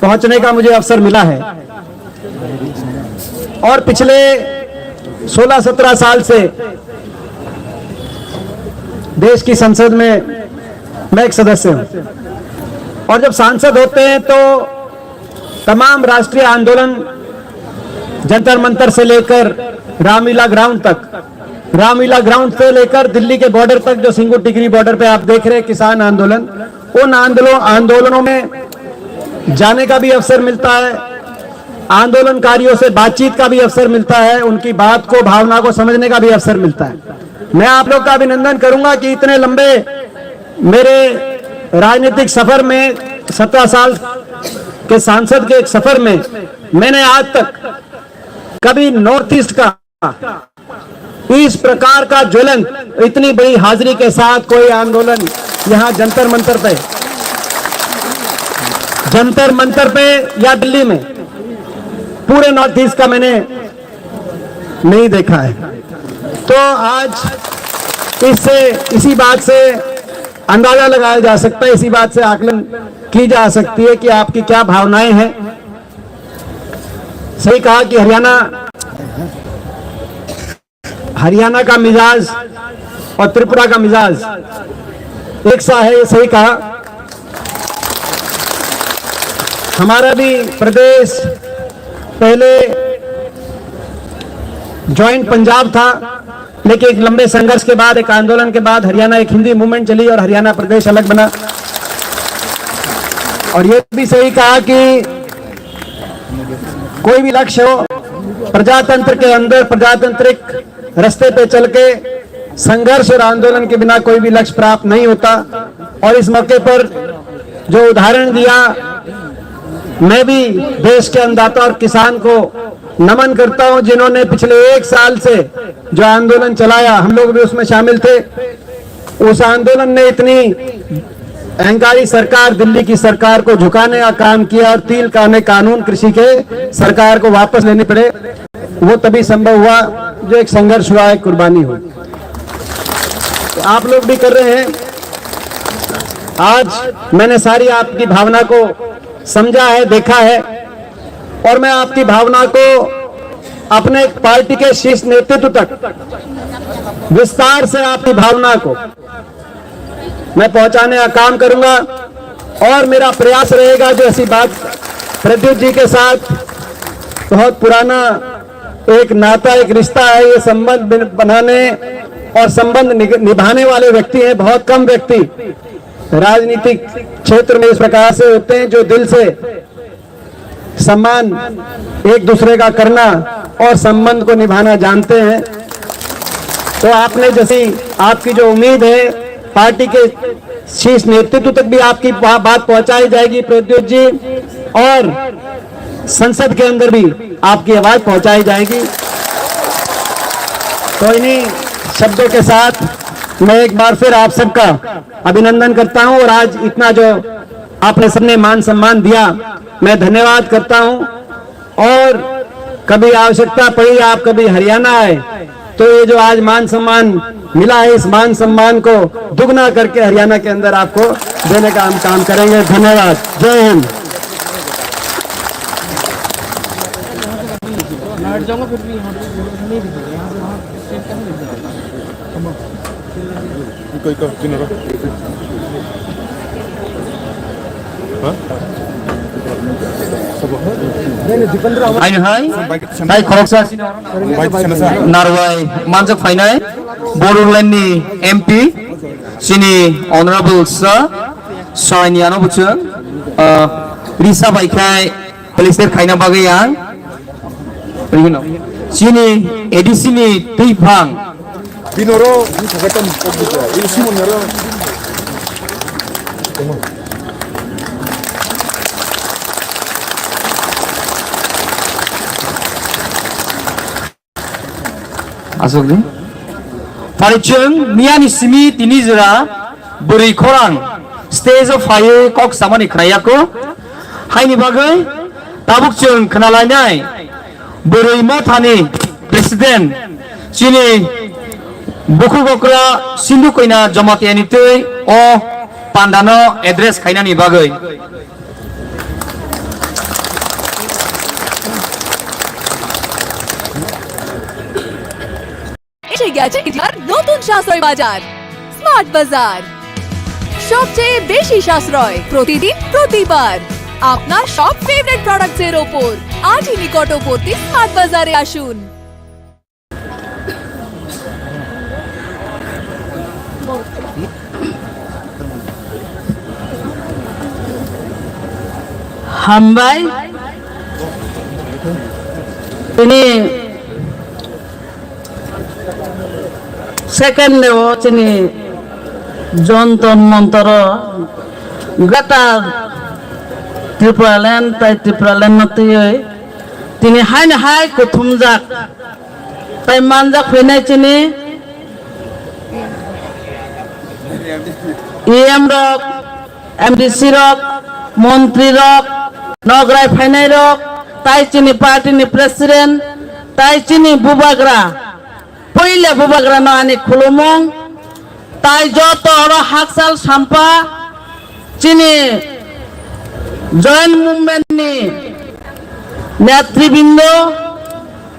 पहुंचने का मुझे अवसर मिला है और पिछले सोलह सत्रह साल से देश की संसद में मैं एक सदस्य हूं। और जब सांसद होते हैं तो तमाम राष्ट्रीय आंदोलन, जंतर मंतर से लेकर रामलीला ग्राउंड तक, रामलीला ग्राउंड से लेकर दिल्ली के बॉर्डर तक, जो सिंगुर टिकरी बॉर्डर पे आप देख रहे हैं किसान आंदोलन, उन आंदोलन, आंदोलनों में जाने का भी अवसर मिलता है, आंदोलनकारियों से बातचीत का भी अवसर मिलता है, उनकी बात को, भावना को समझने का भी अवसर मिलता है। मैं आप लोग का अभिनंदन करूंगा कि इतने लंबे मेरे राजनीतिक सफर में, सत्रह साल के सांसद के एक सफर में, मैंने आज तक कभी नॉर्थ ईस्ट का इस प्रकार का ज्वलंत, इतनी बड़ी हाजिरी के साथ कोई आंदोलन यहाँ जंतर मंतर पे, जंतर मंतर पे या दिल्ली में, पूरे नॉर्थ ईस्ट का मैंने नहीं देखा है। तो आज इससे, इसी बात से अंदाजा लगाया जा सकता है, इसी बात से आकलन की जा सकती है कि आपकी क्या भावनाएं हैं। सही कहा कि हरियाणा, हरियाणा का मिजाज और त्रिपुरा का मिजाज एक सा है, ये सही कहा। हमारा भी प्रदेश पहले जॉइंट पंजाब था, लेकिन एक लंबे संघर्ष के बाद, एक आंदोलन के बाद हरियाणा, एक हिंदी मूवमेंट चली और हरियाणा प्रदेश अलग बना। और ये भी सही कहा कि कोई भी लक्ष्य हो, प्रजातंत्र के अंदर प्रजातांत्रिक रास्ते पे चल के संघर्ष और आंदोलन के बिना कोई भी लक्ष्य प्राप्त नहीं होता। और इस मौके पर जो उदाहरण दिया, मैं भी देश के अन्नदाता और किसान को नमन करता हूं, जिन्होंने पिछले एक साल से जो आंदोलन चलाया, हम लोग भी उसमें शामिल थे। उस आंदोलन ने इतनी अहंकारी सरकार, दिल्ली की सरकार को झुकाने का काम किया और तीन काने कानून कृषि के सरकार को वापस लेने पड़े, वो तभी संभव हुआ जो एक संघर्ष हुआ, एक कुर्बानी हुई। तो आप लोग भी कर रहे हैं। आज मैंने सारी आपकी भावना को समझा है, देखा है, और मैं आपकी भावना को अपने पार्टी के शीर्ष नेतृत्व तक विस्तार से आपकी भावना को मैं पहुंचाने का काम करूंगा और मेरा प्रयास रहेगा जो ऐसी बात प्रद्युत जी के साथ बहुत पुराना एक नाता, एक रिश्ता है, ये संबंध बिन-, बनाने और संबंध निग-, निभाने वाले व्यक्ति हैं। बहुत कम व्यक्ति राजनीतिक क्षेत्र में इस प्रकार से होते हैं जो दिल से सम्मान एक दूसरे का करना और संबंध को निभाना जानते हैं। तो आपने जैसी, आपकी जो उम्मीद है, पार्टी के शीर्ष नेतृत्व तक भी आपकी बा-, बात पहुंचाई जाएगी प्रद्युत जी, और संसद के अंदर भी आपकी आवाज पहुंचाई जाएगी। तो इन्हीं शब्दों के साथ मैं एक बार फिर आप सबका अभिनंदन करता हूं, और आज इतना जो आपने सबने मान सम्मान दिया, मैं धन्यवाद करता हूं। और कभी आवश्यकता पड़ी, आप कभी हरियाणा आए, तो ये जो आज मान सम्मान मिला है, इस मान सम्मान को दुगना करके हरियाणा के अंदर आपको देने का हम काम करेंगे। धन्यवाद। जय Hind. Iko, iko, kinaro. Ha? Hai, hai. Hai, khoroksa. Narwai manjak phainai Borderland ni M P, chini Honorable Sir Saini ano buchung, ah, risa bai khai Felicitate khaina bagwi ang chini A D C ni twi bwphang. Binoro, bini thangkhe tamo kok bukha. Ini Simon naro. Aswk di. Pari chwng miyani simi tini jora bwrwi khorang stage o phaiwi kok samani khnaiyako. Haini bagwi tabuk chwng khnalainai bwrwi mothani president chini bukhuk okra Sindhu Koina Jamatia ni twi o pandano address khainani bagwi. এসে গেছে এবার নতুন সাশ্রয় বাজার, স্মার্ট বাজার। সবচেয়ে বেশি সাশ্রয় প্রতিদিন, প্রতিবার আপনার সব ফেভারিট প্রোডাক্টস এর ওপর। আজই নিকটবর্তী স্মার্ট বাজারে আসুন। Hambai. Ini second o chini Jantar Mantar o Greater Tipraland tai Tipraland no twiwi tini haino hai kuthumjak. Tai manjak phainai chini E M rok, M D C rok, montri rok, nograi phainai rok, tai chini party ni president, tai chini bubagra, puila bubagra no ani khulumung, tai joto oro hakchal sampa chini joint movement ni netribindo,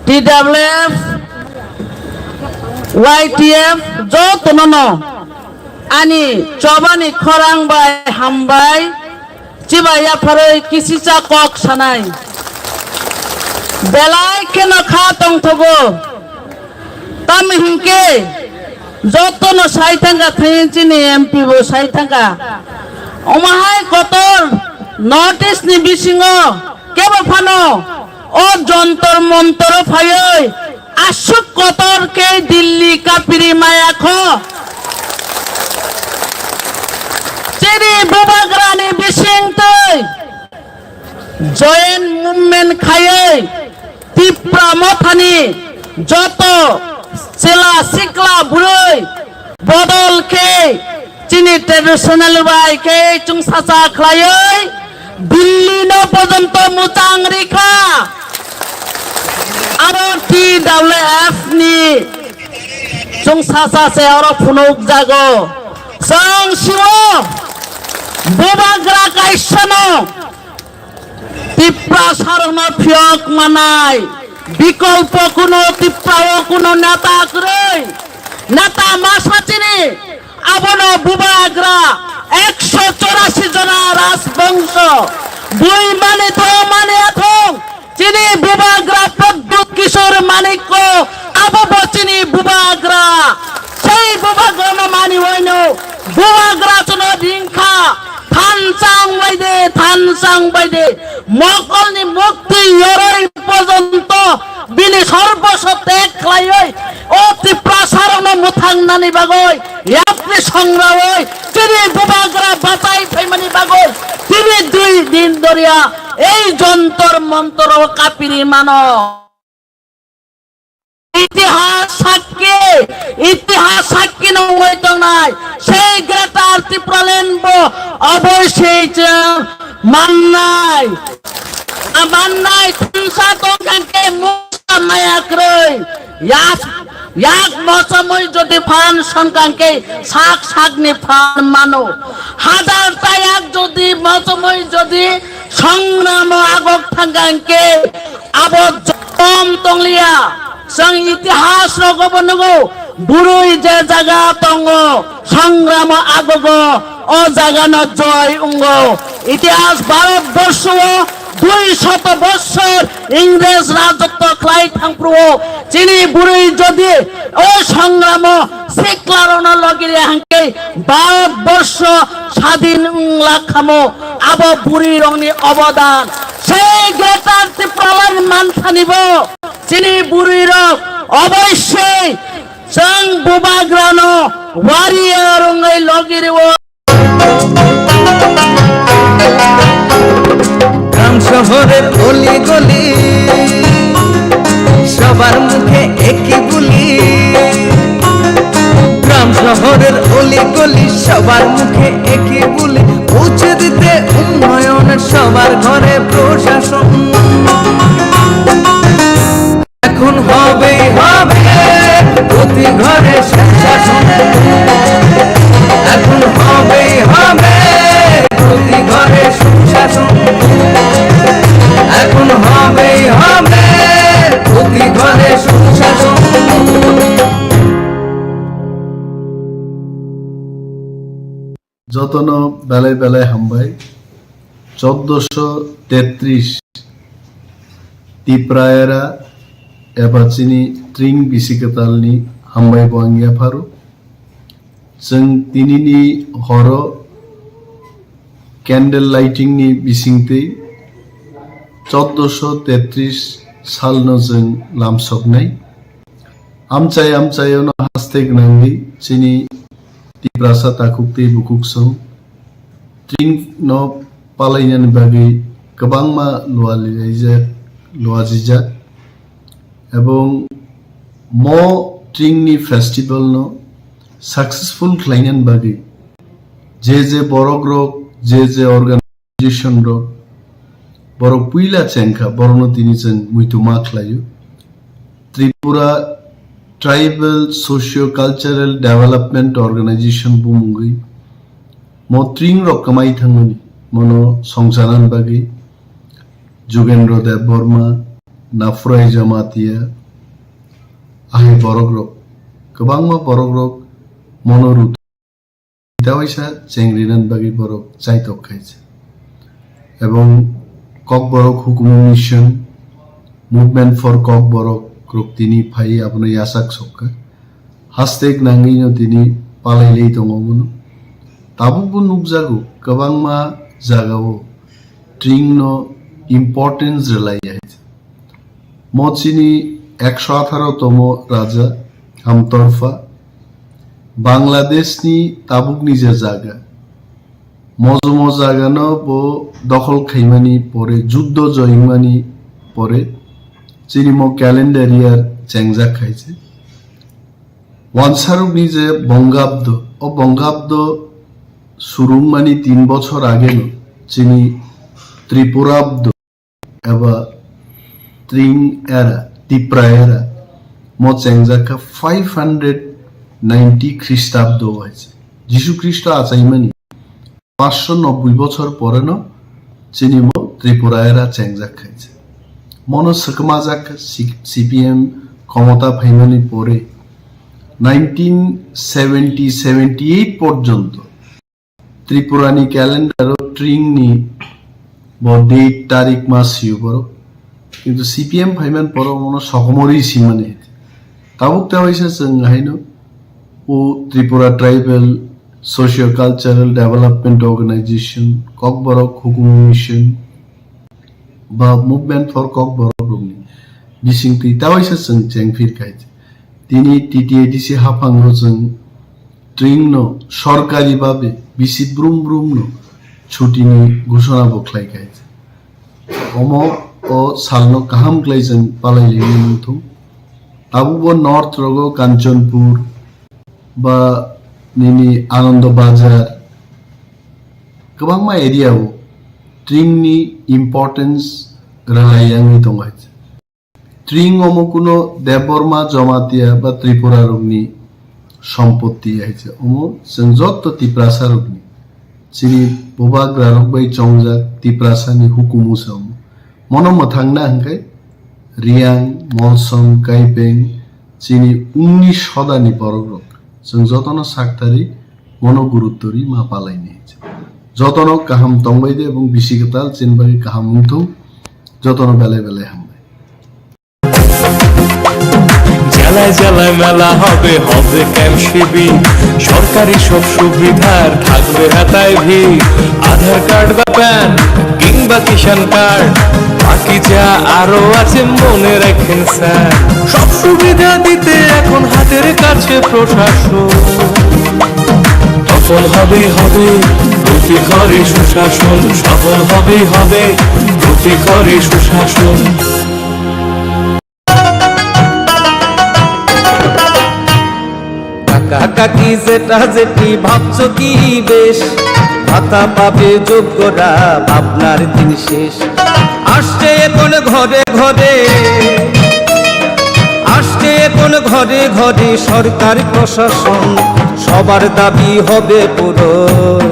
T W F, Y T F, jotono no ani chobani khorang bai hambai, chibai yapharwi kisicha kok sanai. Belai kheno kha tongthogo. Tamni hinkhe jotono sai thangkha, thangwi chini M P bo sai thangkha. Omo hai kotor North East ni bisingo kebo phano o Jantar Mantar o phaiwi aswk kotor khe Delhi kapiri maya kho. Chini bubagrani bisingtwi joint movement khaiwi Tipra Mothani joto chela sikla bwrwi bodol khe Chini traditional bai khe chwng sacha khlaiwi Delhi no porjonto mwchang rikha. Abo T W F ni chwng sacha se oro phunuk jago. Chwng siwo bubagra kaisa no Tiprasa rokno phiyok manai, bikolpo kuno Tipra o kuno neta kwrwi, neta masa chini, abono bubagra ekso chorasi jona rajbongso, bui mani thong mani athong, chini bubagra Pradyut Kishore Manikko, abo bo chini bubagra, sei bubagrano mani waino, bubagra chwngno ringkha, Thansa wngbai de, thansa wngbai de, mokolni mukti yoroi porjonto bini sorboso teg khlaiwi o Tiprasarokno mwthangnani bagwi yapri songrawi chini bubagra bachai phaimani bagwi tini dui din doriya ei jontor montoro kapiri mano. Itihas sakki, itihas sakki nungwi tongnai, sei Greater Tipraland bo oboisoi chwng mannai. Mannai thumsa tongkha khe mungsa maya kwrwi. Yak, yak mochomwi jodi phan sonkha khe sak sakni phan mano. Hajar ta yak jodi mochomwi jodi songnamo agok thangkha khe abo jom tongliya. Chwng itihas rogo bo nugo, bwrwi je jaga tongo, songramo agogo, o jaga no joy wngo. Itihas Bharat borsho o dui shot bossor Ingres rajotto khlai thangphuru o chini bwrwi jodi o songramo sikla rokno logi rya hwnkhe Bharat borsho sadin wngla khamo abo bwrwi rokni obodan. Sei Greater Tipraland manthani bo chini bwrwi rok oboisoi chwng bubagrano warrior wngwi logi rwo. গ্রাম শহরের অলি গলি, সবার মুখে একই বুলি। গ্রাম শহরের অলি গলি, সবার মুখে একই বুলি। পৌঁছে দিতে উন্নয়নের সবার ঘরে প্রশাসন। এখন হবেই হবে প্রতি ঘরে সুশাসন। এখন হবেই হবে প্রতি ঘরে সুশাসন। এখন হবেই হবে প্রতি ঘরে সুশাসন। Jotono belai belai hambai. Choddoso tetris Tipraera eba chini tring bisi kwtalni hambai bo ang yapharo. Chwng tinini horo candle lighting ni bisingtwi choddoso tetris salno chwng lamsoknai. Amchai amchaiono haste gwnangwi chini Tiprasa takhuk tei bukhuk song tring no palainani bagwi kwbangma lualilaijak, luajijak, ebong mo tring ni festival no successful khlainani bagwi je je borok rok, je je organ- organization rok, borok puila chengkha, borokno tini chwng muitu ma khlaio. Tripura Tribal Socio Cultural Development Organization bumungwi mo tring rok kwmai thangmani, mono songchanani bagwi Jugendra Debbarma, Nafurai Jamatia, ahai borok rok, kwbangma borok rok mono rutu. Tei waisa chengrinani bagwi borok chaitok khaisa. Ebong Kokborok Hukumu Mission, Movement for Kokborok rok tini phai abono yachak sokha. Haste nangwino tini palailai tongo bono. Tabukbo nukjago kwbangma jagao tringno importance rwlaiya. Mo chini ekso atharo tomo raja Hamtorpha Bangladeshni tabukni je jaga, mojomo jagano bo dokhol khaimani pore, juddo joyingmani pore, chini mo calendar year chengjak khaise. Wansarokni je Bongabdo, o Bongabdo Surungmani tin bochor ageno chini Tripurabdo eba Tring era, Tipra era mo chengjak kha five hundred ninety Khristabdo hai se. Jisu Khristo achaimani paanch sho nobboi bochor poreno chini mo Tripura era chengjak khai se. Mono swkmajak C-, C P M khomota phaimani pore nineteen seventy seventy eight porjonto Tripurani calendar o Tring ni bo date tarik ma sio borok. Kintu C P M phaiman poro mono sokomori simani. Tabuk ta waisa chwng haino o Tripura Tribal Socio Cultural Development Organization, Kokborok Hukumu Mission, ba Movement for Kokborok rokni bisingtwi ta waisa chwng chengphir khai. Tini T T A D C haphango chwng Tring no sorkari babe bisi brum brum no chuti ni ghoshona bo khlai khai. Omo o salno kaham khlai chwng palai lini muthung. Tabukbo North rogo Kanchanpur ba nini Anando Bazar kwbangma area o Tring ni importance rwlai yangwi tongo hai. Tring omo kuno Debbarma, Jamatia ba Tripura rokni sompotti hai se. Omo chwng jotto Tiprasa rokni, chini bubagra rok bai chongjak Tiprasa ni hukumu se omo. Mono mwthangna hwnkhe Riang, Molsom, Kaipeng chini unnish shodani borok rok. Chwng jotono saktari mono gurutto ri ma palaini. Jotono kaham tongbai de ebong bisi kwtal chini bagwi kaham wngthung. Jotono belai belai hambai. জেলায় জেলায় মেলা হবে, হবে ক্যাম্প শিবির। সরকারি সব সুবিধার থাকবে হাতায় ভিড়। আধার কার্ড বা প্যান কিংবা কিষাণ কার্ড, বাকি যা আরো আছে মনে রাখেন স্যার। সব সুবিধা দিতে এখন হাতের কাছে প্রশাসন। সফল হবে, হবে প্রতি ঘরে সুশাসন, সফল হবে, হবে প্রতি ঘরে সুশাসন। কাকা কাকি জেঠা জেঠি ভাবছো কি বেশ, ভাতা পাবে যোগ্যরা, ভাবনার দিন শেষ। আসছে এখন ঘরে ঘরে, আসছে এখন ঘরে ঘরে সরকার প্রশাসন, সবার দাবি হবে পূরণ,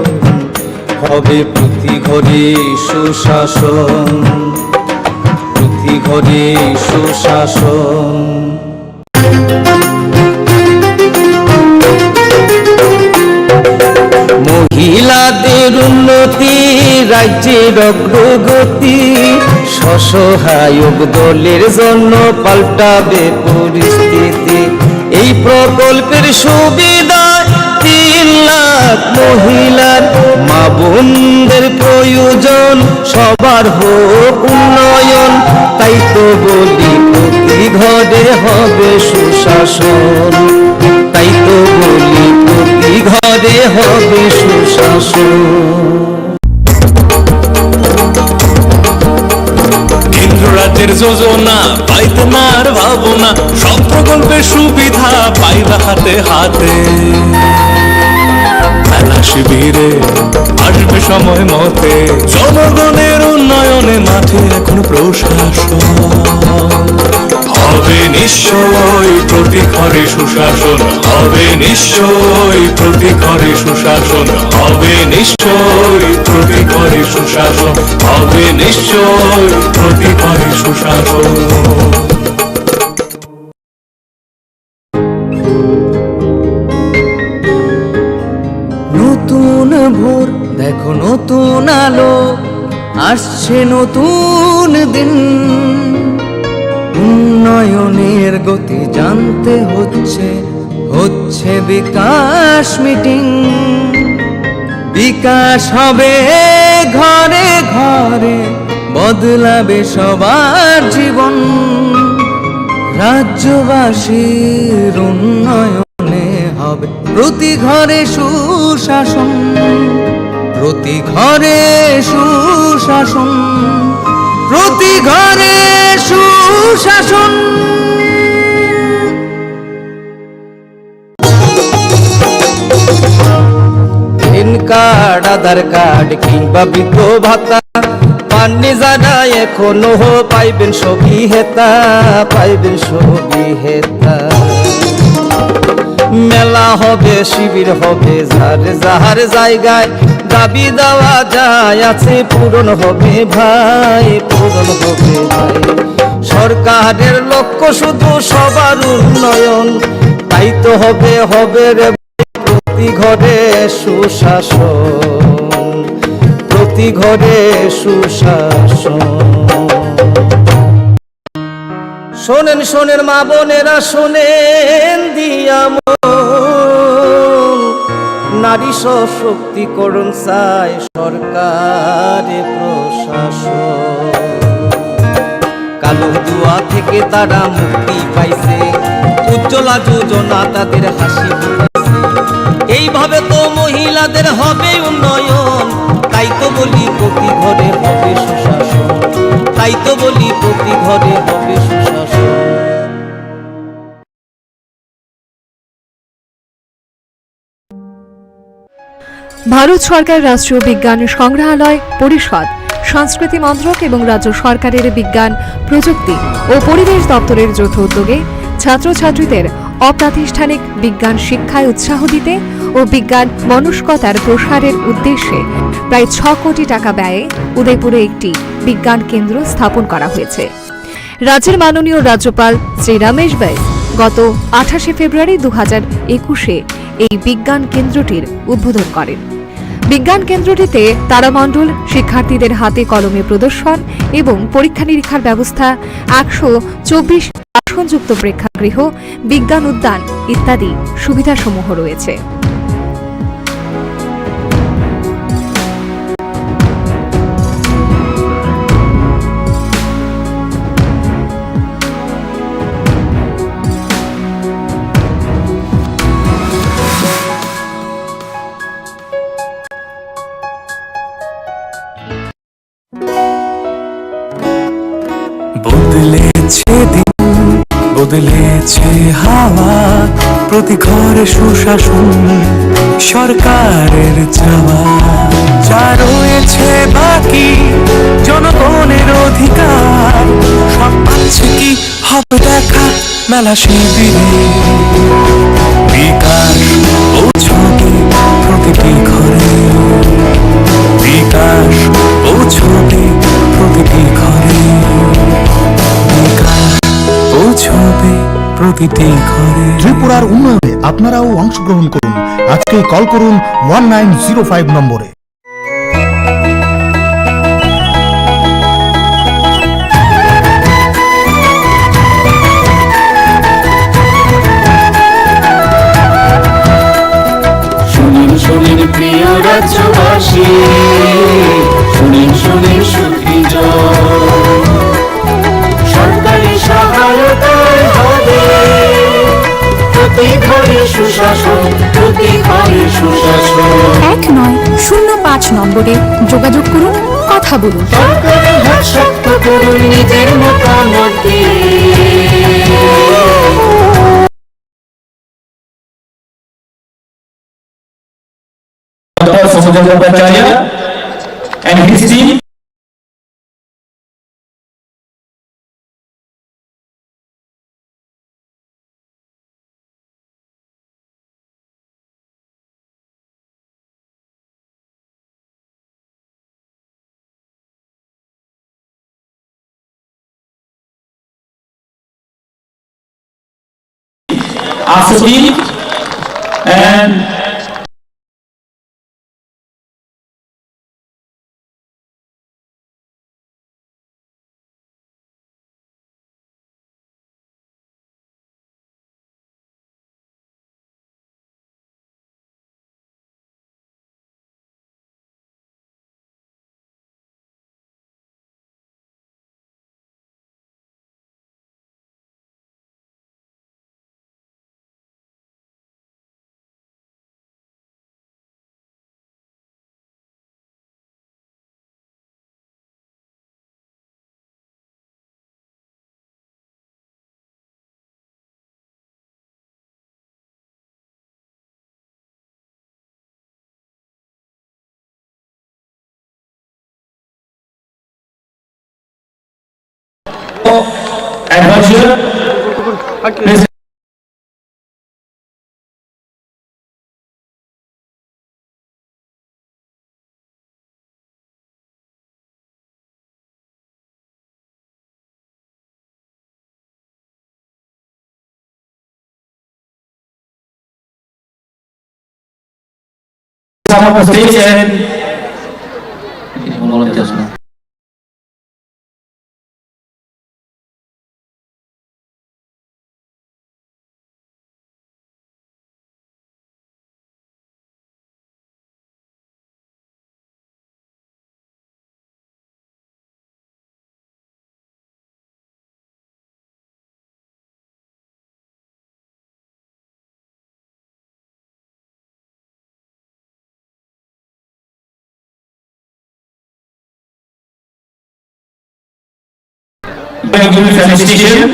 হবে প্রতি ঘরে সুশাসন, প্রতি ঘরে সুশাসন। মহিলাদের উন্নতি, রাজ্যের অগ্রগতি, স্বসহায়ক দলের জন্য পাল্টাবে পরিস্থিতি। এই প্রকল্পের সুবিধায় তিন লাখ মহিলার, মা বোনদের প্রয়োজন, সবার হোক উন্নয়ন। তাই তো বলি প্রতি ঘরে হবে সুশাসন, তাই তো বলি প্রতি ঘরে হবে সুশাসন। কেন্দ্র রাজ্যের যোজনা পাইতে না আর ভাবনা, সব প্রকল্পের সুবিধা পাইবা হাতে হাতে। মেলা শিবিরে আসবে সময় মতে, জনগণের উন্নয়নে মাঠে এখন প্রশাসন। হবে নিশ্চয় প্রতি ঘরে সুশাসন, হবে নিশ্চয় প্রতি ঘরে সুশাসন, হবে নিশ্চয় প্রতি ঘরে সুশাসন, হবে নিশ্চয় প্রতি ঘরে সুশাসন। নতুন ভোর, দেখো নতুন আলো, আসছে নতুন দিন। উন্নয়নের গতি জানতে হচ্ছে, হচ্ছে বিকাশ মিটিং। বিকাশ হবে ঘরে ঘরে, বদলাবে সবার জীবন। রাজ্যবাসীর উন্নয়নে হবে প্রতি ঘরে সুশাসন, প্রতি ঘরে সুশাসন, প্রতি ঘরে সুশাসন। দিন কার্ড, আধার কার্ড কিংবা বৃদ্ধ ভাতা পাননি যারা এখনো, পাইবেন সবই হেতা, পাইবেন সবই হেতা। মেলা হবে, শিবির হবে, যার যাহার জায়গায় দাবি দেওয়া যায় আছে, পূরণ হবে ভাই, পূরণ হবে ভাই। সরকারের লক্ষ্য শুধু সবার উন্নয়ন, তাই তো হবে, হবে রে প্রতি ঘরে সুশাসন, প্রতি ঘরে সুশাসন। শোনেন, শোনেন মা বোনেরা, শোনেন দিয়া মন, নারী সশক্তিকরণ চায় সরকারে প্রশাসন। কালো ধোঁয়া থেকে তারা মুক্তি পাইছে, উজ্জ্বলা যোজনা তাদের হাসি ফুটাইছে। এইভাবে তো মহিলাদের হবে উন্নয়ন, তাই তো বলি প্রতি ঘরে হবে সুশাসন, তাই তো বলি প্রতি ঘরে হবে সুশাসন। ভারত সরকার রাষ্ট্রীয় বিজ্ঞান সংগ্রহালয় পরিষদ, সংস্কৃতি মন্ত্রক এবং রাজ্য সরকারের বিজ্ঞান, প্রযুক্তি ও পরিবেশ দপ্তরের যৌথ উদ্যোগে ছাত্রছাত্রীদের অপ্রাতিষ্ঠানিক বিজ্ঞান শিক্ষায় উৎসাহ দিতে ও বিজ্ঞান মনস্কতার প্রসারের উদ্দেশ্যে প্রায় ছ কোটি টাকা ব্যয়ে উদয়পুরে একটি বিজ্ঞান কেন্দ্র স্থাপন করা হয়েছে। রাজ্যের মাননীয় রাজ্যপাল শ্রী রমেশ বাইস গত আঠাশে ফেব্রুয়ারি দু হাজার একুশে এই বিজ্ঞান কেন্দ্রটির উদ্বোধন করেন। বিজ্ঞান কেন্দ্রটিতে তারামণ্ডল শিক্ষার্থীদের হাতে কলমে প্রদর্শন এবং পরীক্ষা নিরীক্ষার ব্যবস্থা, একশো চব্বিশ আসনযুক্ত প্রেক্ষাগৃহ, বিজ্ঞান উদ্যান ইত্যাদি সুবিধাসমূহ রয়েছে। বদলেছে দিন, বদলেছে হাওয়া, প্রতি ঘরে সুশাসন সরকারের চাওয়া। যা রয়েছে বাকি জনগণের অধিকার, সব পাচ্ছে কি হবে দেখা মেলা শিবিরে। বিকাশ পৌঁছবে প্রতিটি ঘরে, বিকাশ পৌঁছবে প্রতিটি ঘরে, বিকাশ পৌঁছবে প্রতিটি ঘরে। ত্রিপুরার উন্নয়নে আপনারাও অংশগ্রহণ করুন। আজকেই কল করুন ওয়ান নাইন জিরো ফাইভ নম্বরে। শুনুন, শুনুন প্রিয় রাজ্যবাসী, শুনুন, শুনুন সুখী জন। সরকারি সহায়তায় হবে প্রতি ঘরে সুশাসন, প্রতি ঘরে সুশাসন। এক নয় শূন্য পাঁচ নম্বরে যোগাযোগ করুন, কথা বলুন। সরকারের হাত শক্ত করুন নিজের মতামত দিয়ে। Doctor Somacharan Bhattacharya and his team. Asuki and Sama stage and Thank you, felicitation.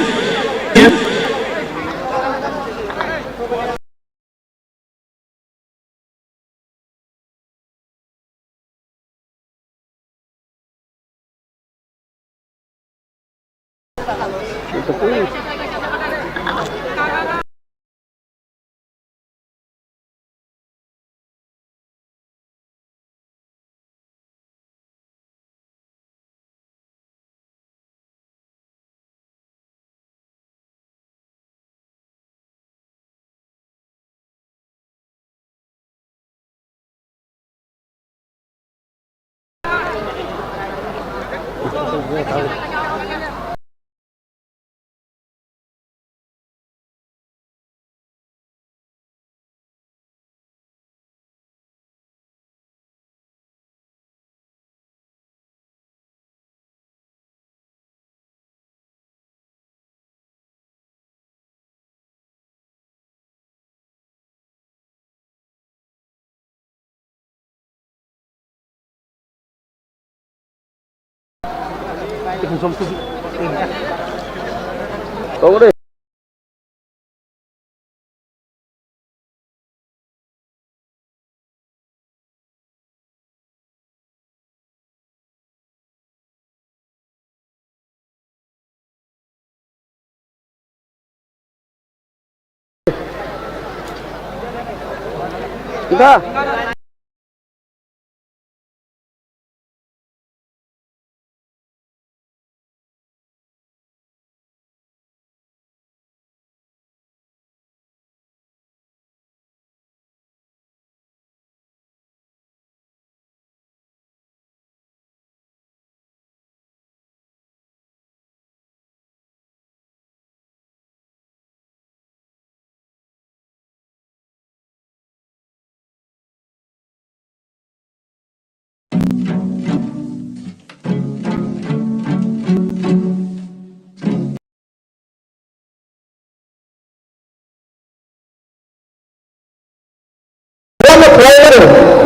Bono khlai mano,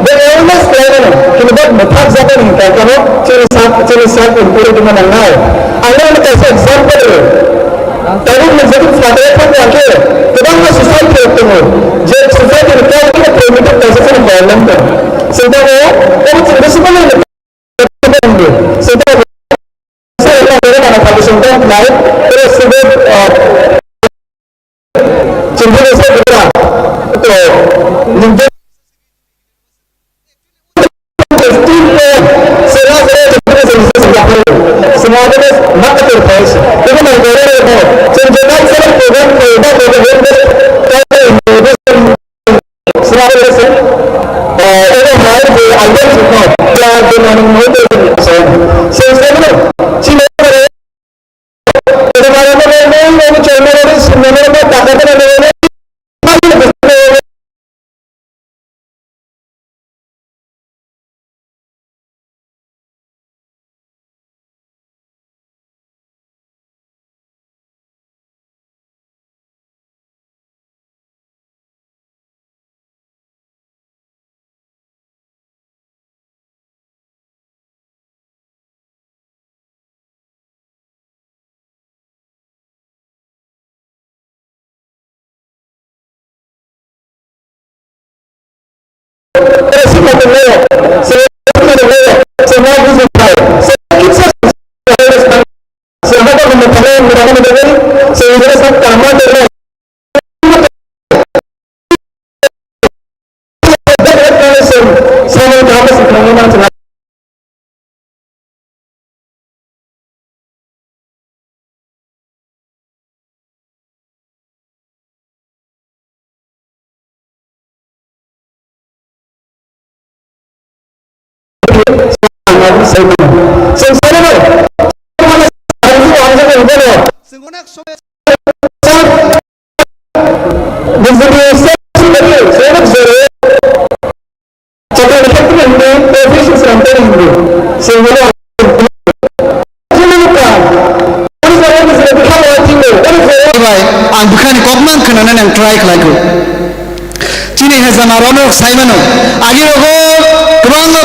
bo awareness khlai mano, kintu bo mwthak jagani hwnkhe khe bo chini sak, chini self improvement nangnai. Ang nini kaisa example rw. Tabuk nwng jodi phataro thangya khe kwbangma society rok tongo, je society ni kok phano primitive kaisa chini problem tongo. Chwng tongo, obo chwng bisi phano chwng tongo. Bai, ang bwkhani kokma wng khwnanani ang try khlaikho. Chini hezama rok no sai mano. Agi rogo kwbangma